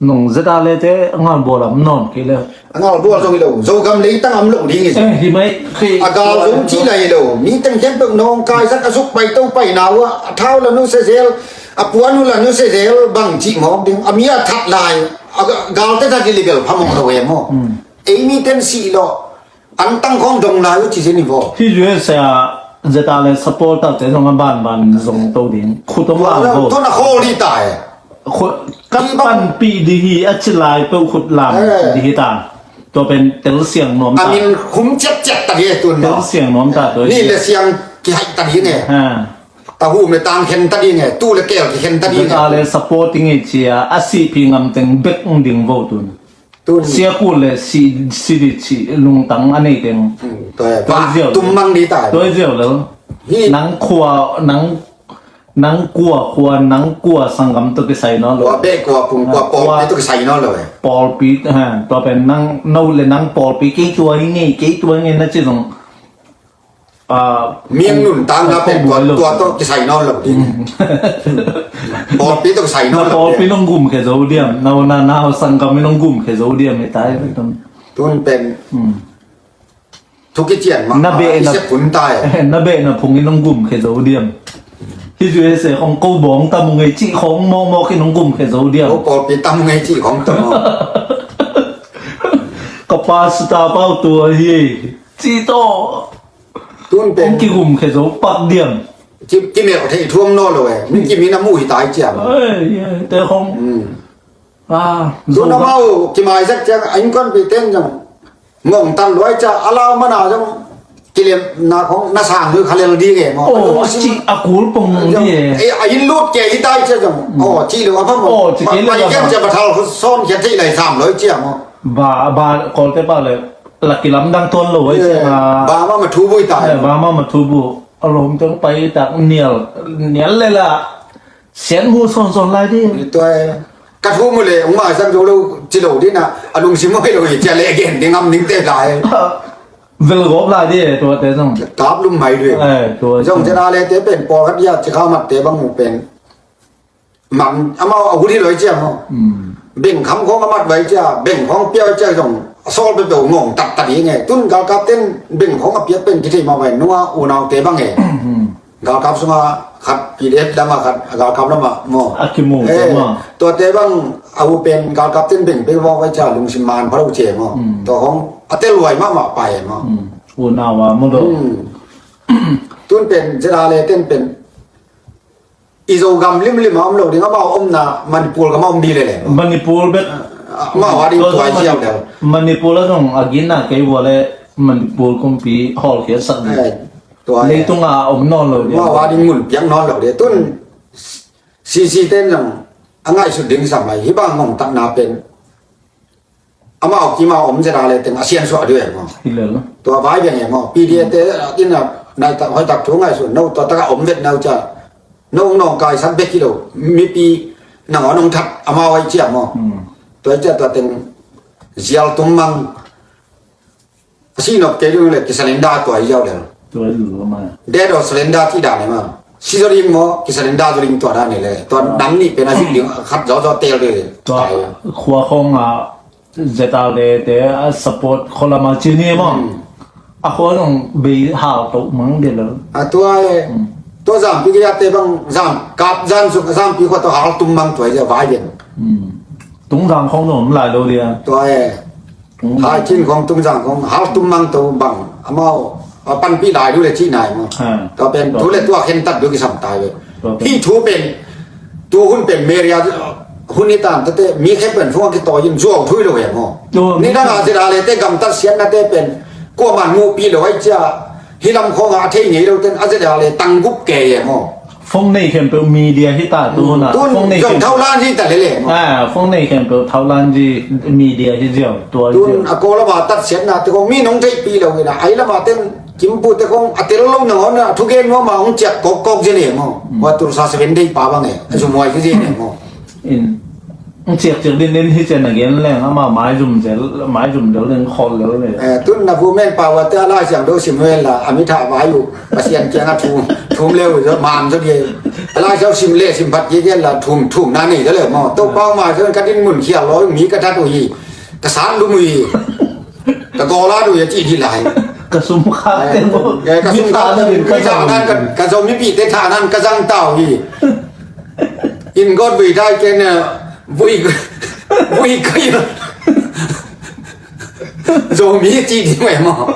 nong zeta le te ngalbuala om nawn kei le. A ngalbual zong hi lo, Zogam leitang am lo ding hi. Eh, hi mai khi. A gal zong ci lai lo. Mi teng khempeuh nong kaisak a zuk pai to pai nau ah a thau la nu se zel, a puan uh la nu se zel bang cih mawk ding. A mi a that lai, a ga- galte that hi li bel phamawh lo em maw. Ei mi ten sih lo. An tang khawng dong lai uh ci zen hi vaw. Hi U S A zeta le supporter te zong a banban zong to ding. Khut om la vaw. Ton a khawl hi ta e. Khut kan panpih dih hi a ci lai peuh khut lam dih hi ta. Tua pen tel siang nuam ta. A min khum ciatciat ta dih e tun maw. Tel siang nuam ta tua. Ni le siang kihaih ta dih nge. Tahu me tang khen ta dih nge. Tu le kel kikhen ta dih nge. Zeta le supporting e cia a sihphi ngam teng bek ung ding vaw tun. Sia kul le si, si di ci lungtang a nei teng. Tua ziau tum mang di ta. Tua ziau le. Nang khua, nang, nang kua khua, nang kua sanggam to kisai nawn lo. Kua beh, kua pung, kua pawlpi to kisai nawn lo e. Pawlpi, ha, tua pen nang, no le nang pawlpi kei tua hi ngei, kei tua hi ngei na ci zong. Mi ang nuntakna pen tua, tua tawh kisai nawn lo ding. Pawlpi tawh kisai nawn lo ding. Pawlpi nong gum khe zo diam. Na, na, na sanggam i nong gum khe zo diam i tai. Tun pen. Thu kician mah na beh na phung i nong gum khe zo diam. Hi U S A khong ko bawng tam ngei cih khong mawkmawk i nong gum khe zo diam. Ko pawlpi tam ngei cih khong tam. Ka pa suta pau tua hi. Cih tawh. Tun pen kigum khe zo pak diam. Ki, kimelh thei thuam nawn lo e. Mi kimin a muh hi tai ciam. Te khong. Tun amau kimaisak ciang a innkuanpi ten zong ngongtat luai cia a lau mana zong kilemna khong na sang lui khalel ding e maw. Aw, a cih a kul pong ding e. A inn lut kei hi tai cia zong. Aw, cih lo a pha maw. Aw, cih kei lo a pha. Pai kiang cia pathal sawn khiat thei lai sam luai cia maw. Ba, ba, Kawlte pa le. La kilamdang tuan lo ai sia. Ba mah ma thu bu i ta. Ba mah ma thu bu. A lawm teng pai tak nial, nial le la. Sian hu son son lai di. Tua e. Ka thu mu le ung ma sang zo lo ci lo di na. A lungsim hoi lo i cia le gen ding am ning te lai. Vel gop lai di tua te zong. Kap lum mai di. Zong cia na le te pen pawlkhat ia ci kha mat te bang mu pen. Man amau a hul hi lo i cia maw. Bengkham khawng a mat vai cia, bengkhawng pia vai cia zong a sawl peuhpeuh ngawng taktak hi nge. Tun galkap ten bengkhawng a piak pen kithei mah vai nunga unaute bang e. Galkap sunga khat P D F lamah khat galkap lamah maw. A kimu cia maw. Tuate bang a hu pen galkap ten beng peuh vai cia lungsim man pha lo cia maw. Tua khawng a tel luai mahmah pai maw. Unau a maw do. Tun pen zia le ten pen I Zogam limlim a om lo ding, amau omna Manipur gam a om ding lel e. Manipur bek. Amau a ding tuai siam lel. Manipur a zong a ginna kei vua le Manipur kumpi hawlkhia sak ding. Leitung a om nawn lo ding. Amau a ding mun piak nawn lo ding. Tun C C ten zong a ngaihsut ding sam ai. Hih bang ngongtatna pen amau kim a om zia le teng a siansuah ding e maw. Hi lel. Tua vai beng e maw. P D F te in a nai tak hoi tak thu ngaihsun no tua tak a om vet nau cia. No hong nawngkaisak bek hi lo. Mipi nangawn hong that amau ahi ciah maw. Tua ahi ciah tua teng zial tum mang. A sih nop kei ding le kisalenda tua hi ziau lel. Tua hi lo ma. Dead or surrender cih dan hi ma. Si zaw ding maw, kisalenda zaw ding tua dan hi le. Tua nam nih pen a zik ding khat zawzaw tel ding. Tua khua khawng a zeta le te a support khualam a ci ni maw. A khua zong bei hal toh mang de lo. A tua e. Tua zampi kei a te bang zam kap zan suk zampi khua tawh hal tum mang tua hi ziau vai den. Tungzang khawng zong om lai lo dia. Tua e. Hai cin khong tungzang khong hal tum mang to bang amau a panpih lai du le cih nai maw. Tua pen thu le tua khen tat du kisam tai ve. Hih thu pen tu hun pen meria hun i tan tate mi khen pen phung a kitawi in zuau thui lo he maw. Ni dang a zia le te gamtat siatnate pen kuaman muhpih lo ai cia. Hih lam khawngah a thei ngei lo ten a zia le tanggup ke he maw. Phone nei khempeuh media hi ta tu na. Tun phone nei zong khempeuh thaulan hi ta lele maw. Ah, phone nei khempeuh thaulan zi media hi ziau tua hi ziau. Tun a ko lama tatsiatna te kong mi nong theihpih lo ina ai lama ten kimpu te kong a tel lo nangawn a thugen nuama hong ciak kawkkawk zi le maw. Hua tursa seven day pa bang e a zumhuai hi zi le maw. In Ang ciakciak din din hi cian a gen leng ama maizum zel, maizum del din khawl lel le. Eh, tun na bu men pau a te a Lai Siangtho sim vel la a mi thah vai uh Pasian kiang a thum, thum leu uh man zaw dia. A Lai Siangtho sim le sim phat kia gen la thum, thum na nei zaw le maw. To pau mai zaw ka din mun khial lo mi ka that uh hi. Ka san lum uh hi. Ka gawl a duh uh hi a ci hi lai. Ka sum kha te maw. Eh, ka sum kha te mi thah nan ka, ka Zomi pi te thah nan ka zang tau hi. In God vui dai ken vui vui kai. Zomi ci di mai maw.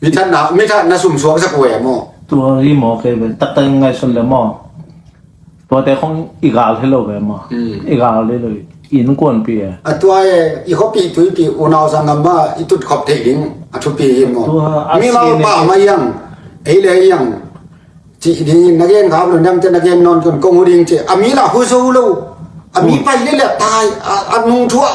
Mi that na, mi that na sum suak sak ve maw. Tua hi maw kei ve tak tak ngai sun le maw. Tuate khong i gal hi lo ve maw. I gal hi lo in kuanpi e. A tua e i khuapi tuipi unau sanggam ma i tut khop thei ding a thupi hi maw. Mi mau pa ma yang ei le yang ci ding na gen khap lo nam te na gen non kon kong hu ding ci a mi la hu so lo. A mi pai le le tai a nung thua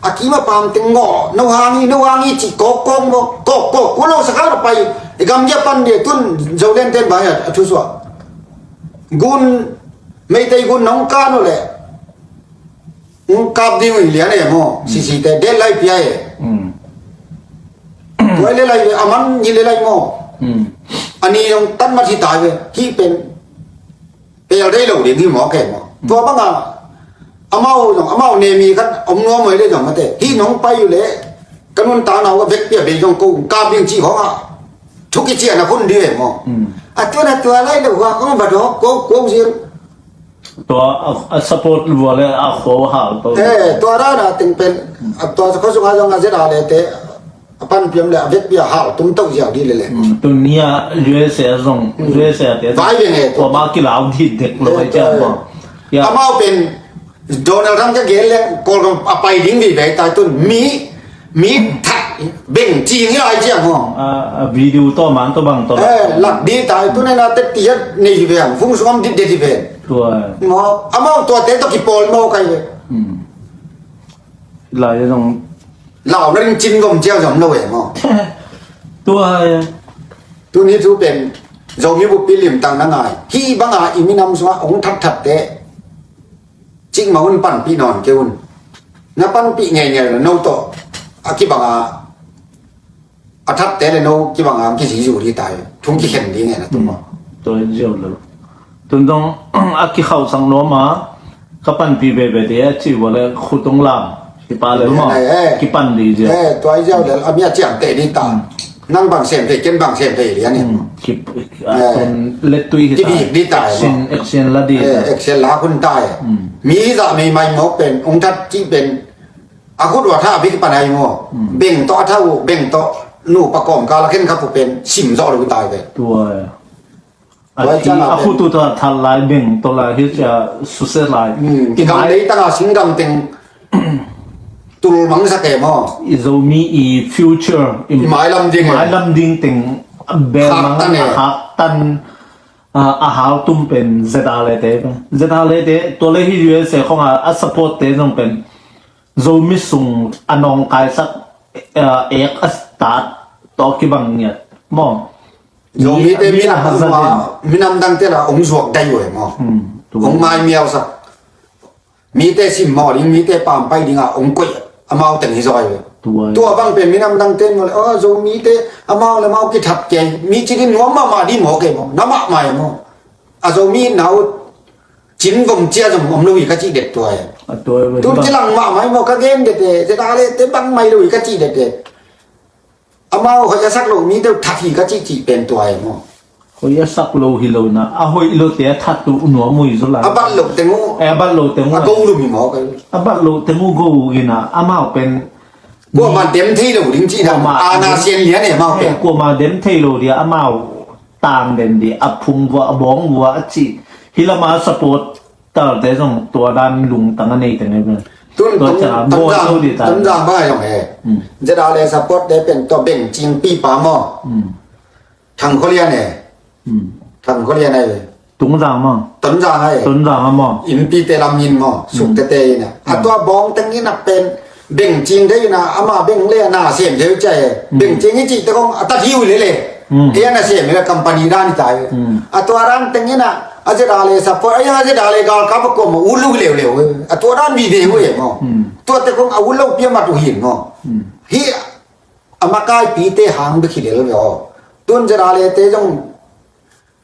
a kima pam teng ngo no hang i no hang i ci kok kok maw kok kok ku lo sa kha lo pai i gam dia pan dia tun zo len ten bai a thu suak. Gun Meitei gun nong kan uh leh hong kap ding uh hi lian e maw. Sisite del lai pia e. Tua i le lai ve a man i le lai maw. A ni nong tan mat hi tai ve hih pen pel dei lo ding hi maw ke maw. Tua banga amau zong amau nemi khat om nuam uh hi le zong mate hih nong pai uh leh ka nuntakna uh a vekpi a bei zong ko kap ding cih khawngah thuk i cian a khun ding e maw. A tuan a tua lai lo hua khawng va dawk ko ko zing. Tua a support lua le a khua hal to. Eh, tua rana teng pen a tua khua sunga zong a zet a le te a panpiam le a vekpi a hal tum to ziau di le le. Tun nia U S A zong U S A te vai ve nge tua ba kilau di dek lo ai cia ba. Amau pen Donald Trump ka gel le kol a pai ding vi ve tai tun mi Mi that beng ci ngi ai ciang ho. A video to man to bang to. Eh, lak di tai tu ne na te tiat nei hi ve ang fung sungam dit det hi ve. Tua. Mo amau tua te to ki pol mo kai ve. Lai zong lau na ring cin gom ciang zom lo ve mo. Tua. Tu ni tu pen Zomi bu pilim tang na ngai hi banga i minam sunga ong that that te. Cikmah un panpih nawn kei un. Na panpih ngeingei lo no tawh a kibanga a thatte le no kibanga ang kizizu ding tai. Thung kikhen ding nge na tum maw. Tua ziau lo. Tun dong a kikhauhsak nuam a ka panpih veve te a cih vua le khut ong lam kipa le maw. Kipan ding ziau. Tua ziau le a mi a ciamteh ding ta. Nang bang sem thei ken bang sem thei lian in. Kip a tun lettui hi ta. Kibik di ta. Action, action la di ta. Action la hun ta. Mi za mei mai mawk pen ong that cih pen a khut wa tha bik panai maw. Beng tawh a tha uh beng tawh nu pa kawm kal a khen kha pu pen sim zawh lo ta ve. Tua. A khut uh tha thal lai beng tawh lai hi cia susia lai. Kikam lei tanga singgam teng tul mangsa ke maw. I Zomi i future i mailam ding i mailam ding teng belmang a haktan a haltum pen zeta le te pen zeta le te tua le hi U S A khong a support te zong pen Zomi sung a nawngkaisak ek a start tawh kibang ngiat maw. Zomite mi, minam, hazat ding, minam dangte la hong zuak dai uh e maw. Hmm, tu. Hong maimiausak. Mite simmawh ding, mite pampai ding a hong koih amau teng hi zaw e. Tua bang pen minam dangte maw le, aw, Zomite amau le amau kithat kei, mi ci ding nuam mahmah ding maw kei maw, na mahmah e maw. A Zomi nau cin vom cia zong om lo hi ka cih det tua e. A tua e, tun ci lang mahmah hi maw, ka gen det e, ZRA le te bang mai lo hi ka cih det e. Amau hoih a sak lo mi deuh that hi ka cihcih pen tua e maw. Hoih a sak lo hi lo na, a hoih lo te a that tu nuam uh hi zaw lai. A bat lo teng uh. Eh, a bat lo teng uh. A go lum hi maw kai. A bat lo teng uh go uh hi na, amau pen. Kuamah dem thei lo ding cih na. Kuamah a na dem, sian lian e amau pen. Eh, kuamah dem thei lo dia, amau tang den dia, a phung vua, a bawng vua a cih. Hi lama support talte zong tua dan lungtang a nei teng e pen. Tun tua Ton-, ca Tonzang, bawl zo di ta. Tonzang bang a zong he. Hmm. ZRA le support te pen tua Bengcing pipa maw. Hmm. Thang Khua Lian e. Hmm. Thang Khua Lian e. Tonzang maw. Tonzang e. Tonzang a maw. Innpi te lam in maw. Hmm. Suk tete in a. A tua bawng teng in a pen Bengcing te in a, ama beng le a na sem thei uh cia e. Hmm. Bengcing i cih te kong a tat hi uh lele. Hmm. E a na sem e, company dan hi ta e. Hmm. A tua dan teng in a, a ZRA le support, a ZRA le galkap a kuamah ut lo leuleu e. A tua dan vive uh e maw. Hmm. Tua te kong a ut lo pia mat uh hi maw. Hmm. Hi a makaipite hang bek hi lel ve aw. Tun ZRA le te zong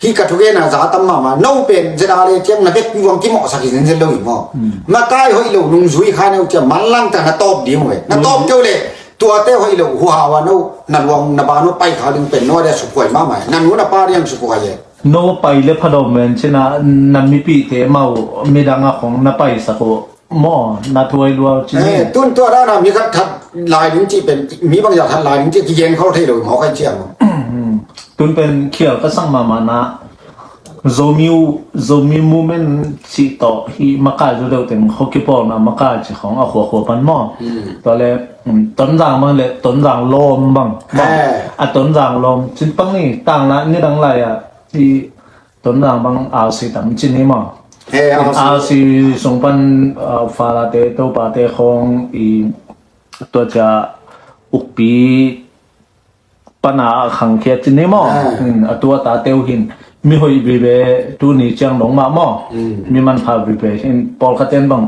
Hih ka thugenna za tam mahmah. No pen ZRA le ciang na vekpi vuang kimawhsak hi zenzen lo hi maw? Hmm. Makai hoih lo nungzui kha neu ciang manlang ta na tawp ding uh e. Na tawp keu le tuate hoih lo huhau a no na luang na ba no pai kha ding pen no a dia sukhuai mahmah e. Na nu na pa diang sukhuai e. No pai le phadawm men cina na mipihte mau midang a khong na paisak uh. Maw, na thuai lua ci ni. Eh, tun tua dana mi khat that lai ding cih pen, mi bangzah that lai ding cih kigen khol thei lo maw kai ciang. Tun pen khial ka sak mahmah na Zomi, Zomi movement cih tawh hih makai zaw deuh teng khuakipawlna makai cih khawng a khuakhua pan maw. Hmm. Tua le, um, Tonzang bang le Tonzang lawm bang. Eh. A Tonzang lawm cin pang ni tangna nidang lai a hih Tonzang bang R C tam cin hi maw. He, R C. R C sung pan, uh, Falate, Topate khawng i tua cia ukpi pana a khangkhia cin hi maw. Ah. Hmm, a tua tate uh hin mi hoih vive tuni ciang dong mah maw. Hmm. Mi manpha vive hin pawlkhaten bang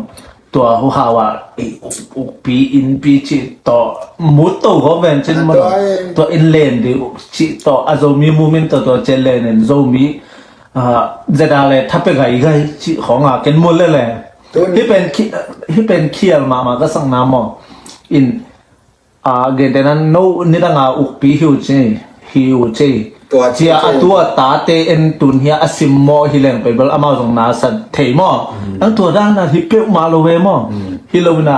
tua huhau ah i uk-, ukpi innpi cih tawh mut to gawp ven cin maw. Tua in len dih cih tawh a Zomi movement tawh tua cian len in Zomi ZRA le thape gaigai cih khawng a ken mut lele. Hih pen khi-, hih pen khial mahmah ka sakna maw. In, a, gentehna no nidang a ukpi hi uh ci, hi uh ci. Tua ci cia a tua tate en tun hia a simmawh hi leng pei bel amau zong na sa thei maw. Ang tua dan a hi peuhmah lo ve maw. Hi lo ina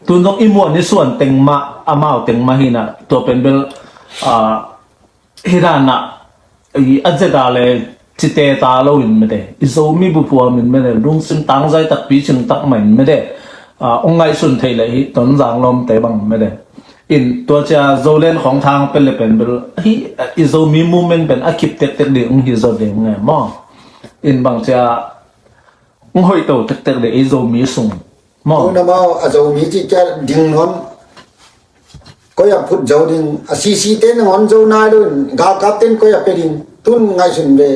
tun zong i muan i suan teng mah amau teng mah hi na tua pen bel, a, Hi dan ah, i a ZRA le cite ta lo in mede. I Zomi bupuam in mede. Lungsim tangzai takpi cing tak mah in mede. A, ong ngaihsun thei le hi Tonzang lawmte bang mede. In tua cia Zoland khawng thang pel le pen bel hi, i Zomi movement pen a kip tektek ding ong hi zaw ding nge maw. In bang cia ong hoih to tektek ding i Zomi sung. Maw. Tun amau a Zomi cih kia ding nuam. Koi a phut zo ding. A C C te nangawn zo nai lo in. Galkap ten koi a pe ding. Tun ngaihsun ve.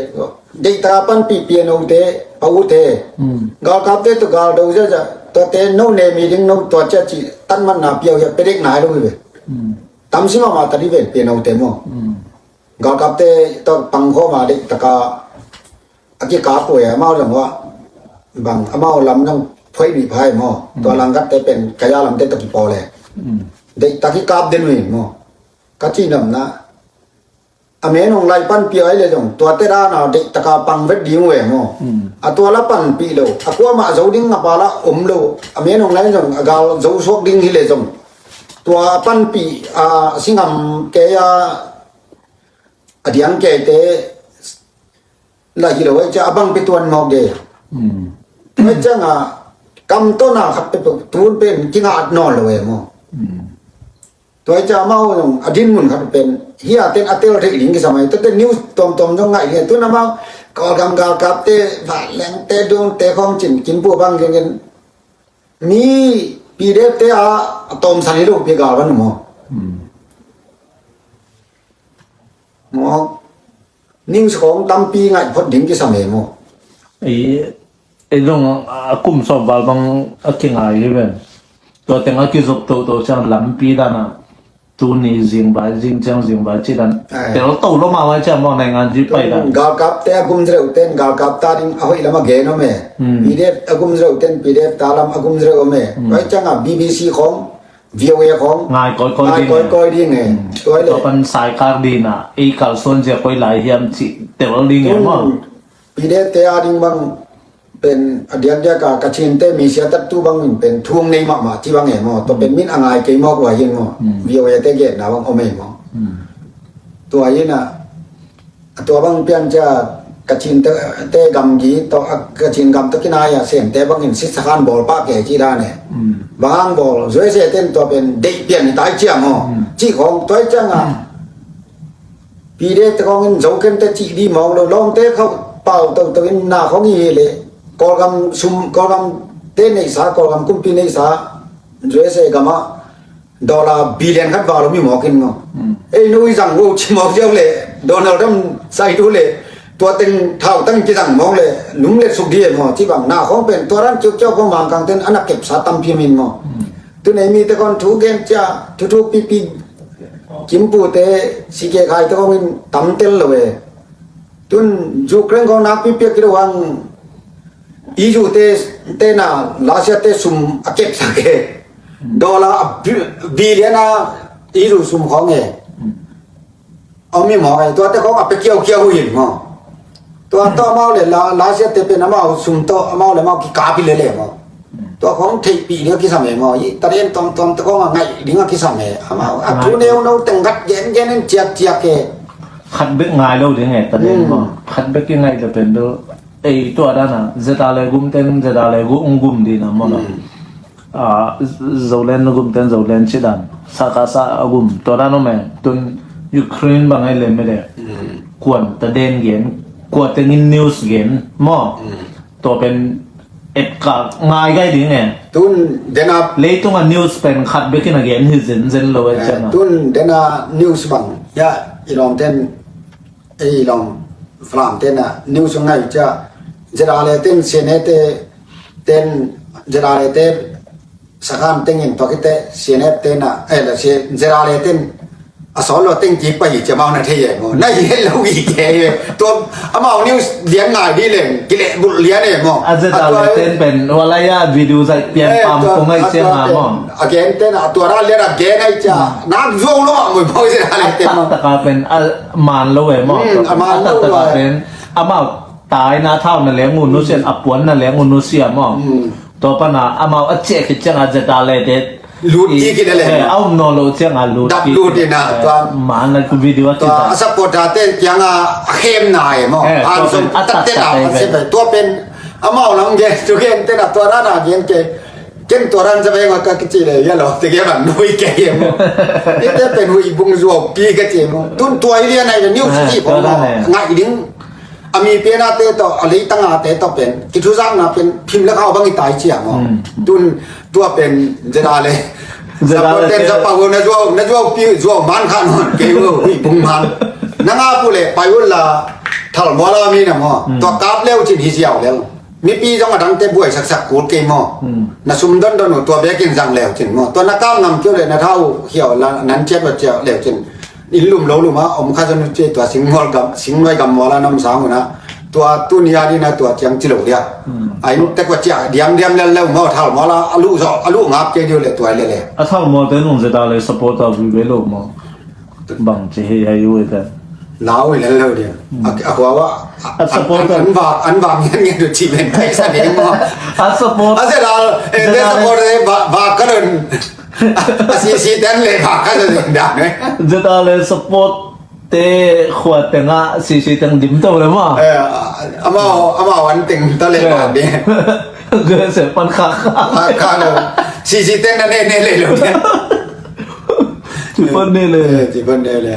Deihtak a panpih piano te, pa u te. Hmm. Galkap te tu gal do za za. Tua te no ne mi ding no tua cia ci tan man na piau ya pe dek nai lo ve. Hmm. Tam si mama ta di ve piano te maw. Hmm. Galkap te to pang kho ma deihtak a A kikap uh e, amau lam uh ah bang, amau lam nang phuai mi phai maw. Tua langgat te pen kaya lam te tong paw le. Deihtak kikap den uh in maw. Ka ci namna a men hong lai panpih ai le zong tuate dana deihtak a pang vet ding uh e maw. A tua la panpih lo a kuamah zo ding a pa la om lo. A men hong lai zong a gal zo suak ding hi le zong tua a panpih a singam kei a a diang kei te la hi lo ai cia a bang pe tuan mawk de. Ai cia nga kam tona khat pe tun pen kinga at nawn lo e maw. Tua ai cia mau zong a din mun khat pen hi a ten a tel thei ding kisa mai. Tua ten news tom tom zong ngai hi. Tun amau Kawlgam galkap te, Vanleng te, Dung te khawng cin kin pu bang gen gen. Mi P D F te a, a tawmsan hi lo pi gal van maw. Hmm. Mawk, ning sawng tampi ngaih phot ding kisam e maw? Ei, ei zong a kum sawm val bang a kingai hi ven. Tua teng a kizop toto ciang lampi dan a, tuni zingvai, zingciang zingvai ci dan. Ai. Tel to lo mah vai ciang maw, naingan zi pai dan. Galkapte a gum zreuh ten galkap ta ding a hoih lam a gen om e. Hmm. P D F a gum zreuh ten P D F ta lam a gum zreuh om e. Hmm. Vai ciang a B B C khong, V O A khong ngai kawikawi ding e. Tua pan saikar ding a, ei kalsuan zia koi lai hiam cih tel ding e maw? P D F te a ding bang pen a diakdiak a Kachinte mi siatattu bangin pen thu hong nei mahmah ci bang e maw? Tua pen min a ngai kei maw, kua hin maw? V O A te genna bang om e maw? Tua hi a, a tua bang pian cia Kachin te, te gamgi tawh, a Kachin gam tawh kinai a Sente bangin sitsa khan bawl pah kei ci dan e. Bang hang bawl, U S A ten tua pen deih pian hi tai ciang aw. Cih khawng tua hi ciang a, P D F te khawng in Zokem te cih di mawk lo, lawmte khauh pau toto in na khawng hi hi leh, Kawlgam sum, Kawlgam te neihsa, Kawlgam kumpi neihsa, U S A gam ah dollar billion khat val om hi mawk in maw? Ei nu i zang uh ci mawk ziau le, Donald Trump sai tu le, tua teng thau tang kizang mawk le, lum le suk di e maw? Ci bang na khawng pen tua ran ciukciau khawng Mangkang ten a na kepsa tampi min maw? Tu nei mite khawng thu gen cia, thu thu pipi, Kimpu te, C K Khai te khawng in tam tel lo e. Tun Ukraine khawng nakpi piak kilo hang, E U te, te na Russia te sum a kepsak e. Dollar a bi-, billion a E U sum khawng e. Om hi mawk e, tuate khawng a pe kiaukiau uh in maw? Tua tawh amau le la, Russia te pen amau sum tawh amau le amau kikap hi lele maw? Tua khawng theihpih ding a kisam e maw? I taden tuamtuam te khawng a ngaih ding a kisam e. Amau a thu neuno teng gat gengen in ciakciak e. Khat bek ngai lo ding e, taden maw? Khat bek i ngaih le pen do. Ei, tua dan a, zeta le gum ten, zeta le gum, gum ding a maw lo. Ah, Zoland a gum ten Zoland ci dan. Sakasa a gum, tua dan om e. Tun Ukraine bang ai lem e le. Kuan ta den gen, kua tengin news gen maw? Tua pen et ka ngai gai ding e. Tun dena leitung a news pen khat bekin a gen hi zenzen lo e. Eh, ciang a tun dena news bang ya, i lawm ten, ei lawm Falam ten a news ngai cia, zeta le ten Senate ten, zeta le ten Sakhan tengin tua khite C N F te na, eh, la C, Z R A ten a sawt lo teng kik pah hi ci amau na thei e maw? Na hi het lo hi kei e. Tua amau news lian ngai di leng, kileh bulh lian e maw? A Z R A ten pen, wala ya video zai pian pam kong ai cia nga maw? A gen ten a tua ra lian a gen ai cia. Nak zuau lo a mui pau Z R A ten maw? Taktak a pen, a man lo e maw? Hmm, a man lo e. Taktak a pen, amau tai na thau na leng u nusia, a puan na leng u nusia maw? Tua pana amau a ciah khit cianga Z R A te lut kik in a leng. Eh, a um nawn lo cianga lut kik. Dap lut in a, eh, tua man a ku video a tua a supporter te kianga a khem nai maw? Eh, a tua pen a tatte na a se pen. Tua pen amau lam gen tu gen te na tua rana gen ke. Ken tua ran sa veng a ka kici le ya lo te ke ban nui ke ye maw? Ite pen hui bung zuau pi ka ci maw? Tun tua i lian ai le niu si ci ko maw? Ngai ding. A mi pian a te tawh, a leitang a te tawh pen, kithuzakna pen, phim le khau bang i tai cia maw? Tun tua pen, Z R A le. Support ten sa pau na zuau, na zuau pi, zuau man kha non, kei u, hui pung man. Na nga pu le, pai u la, thal mua la mi na maw? Tua kap leu cin hi siau leu. Mipi zong a dangte buai saksak kul kei maw? Na sum dondon u, tua bekin zang leu cin maw? Tua na kap ngam keu le, na thau hiau la, nan ciat wa ciau leu cin. Inn lum lo lum a om kha zon ci tua singmual gam, singnuai gam mual a nam sang una. Tua tun ya ni na tua ciang ci lo dia. A inn tek wa cia diam diam lel leu maw thal mual a lu zo, a lu ngap ke diu le tua le le. A thal mual te nung Z R A le support a vui ve lo maw? Bang ci he ya yu e te. Lau i lel lo dia. A, a khua wa, a, a support an va, an va ngen ngen du ci ben kai sa ding maw? A support. A Z R A, eh, te support e va, va ka don. A C C ten le bak ka zat zat dah ne. Zat a le support te khua tengah C C teng dim to le maw. Eh, amau, amau an teng ta le bak ne. Gwe se pan khak khak. Khak khak lo. C C ten na ne ne le lo ne. Ci pan ne le. Eh, ci pan ne le.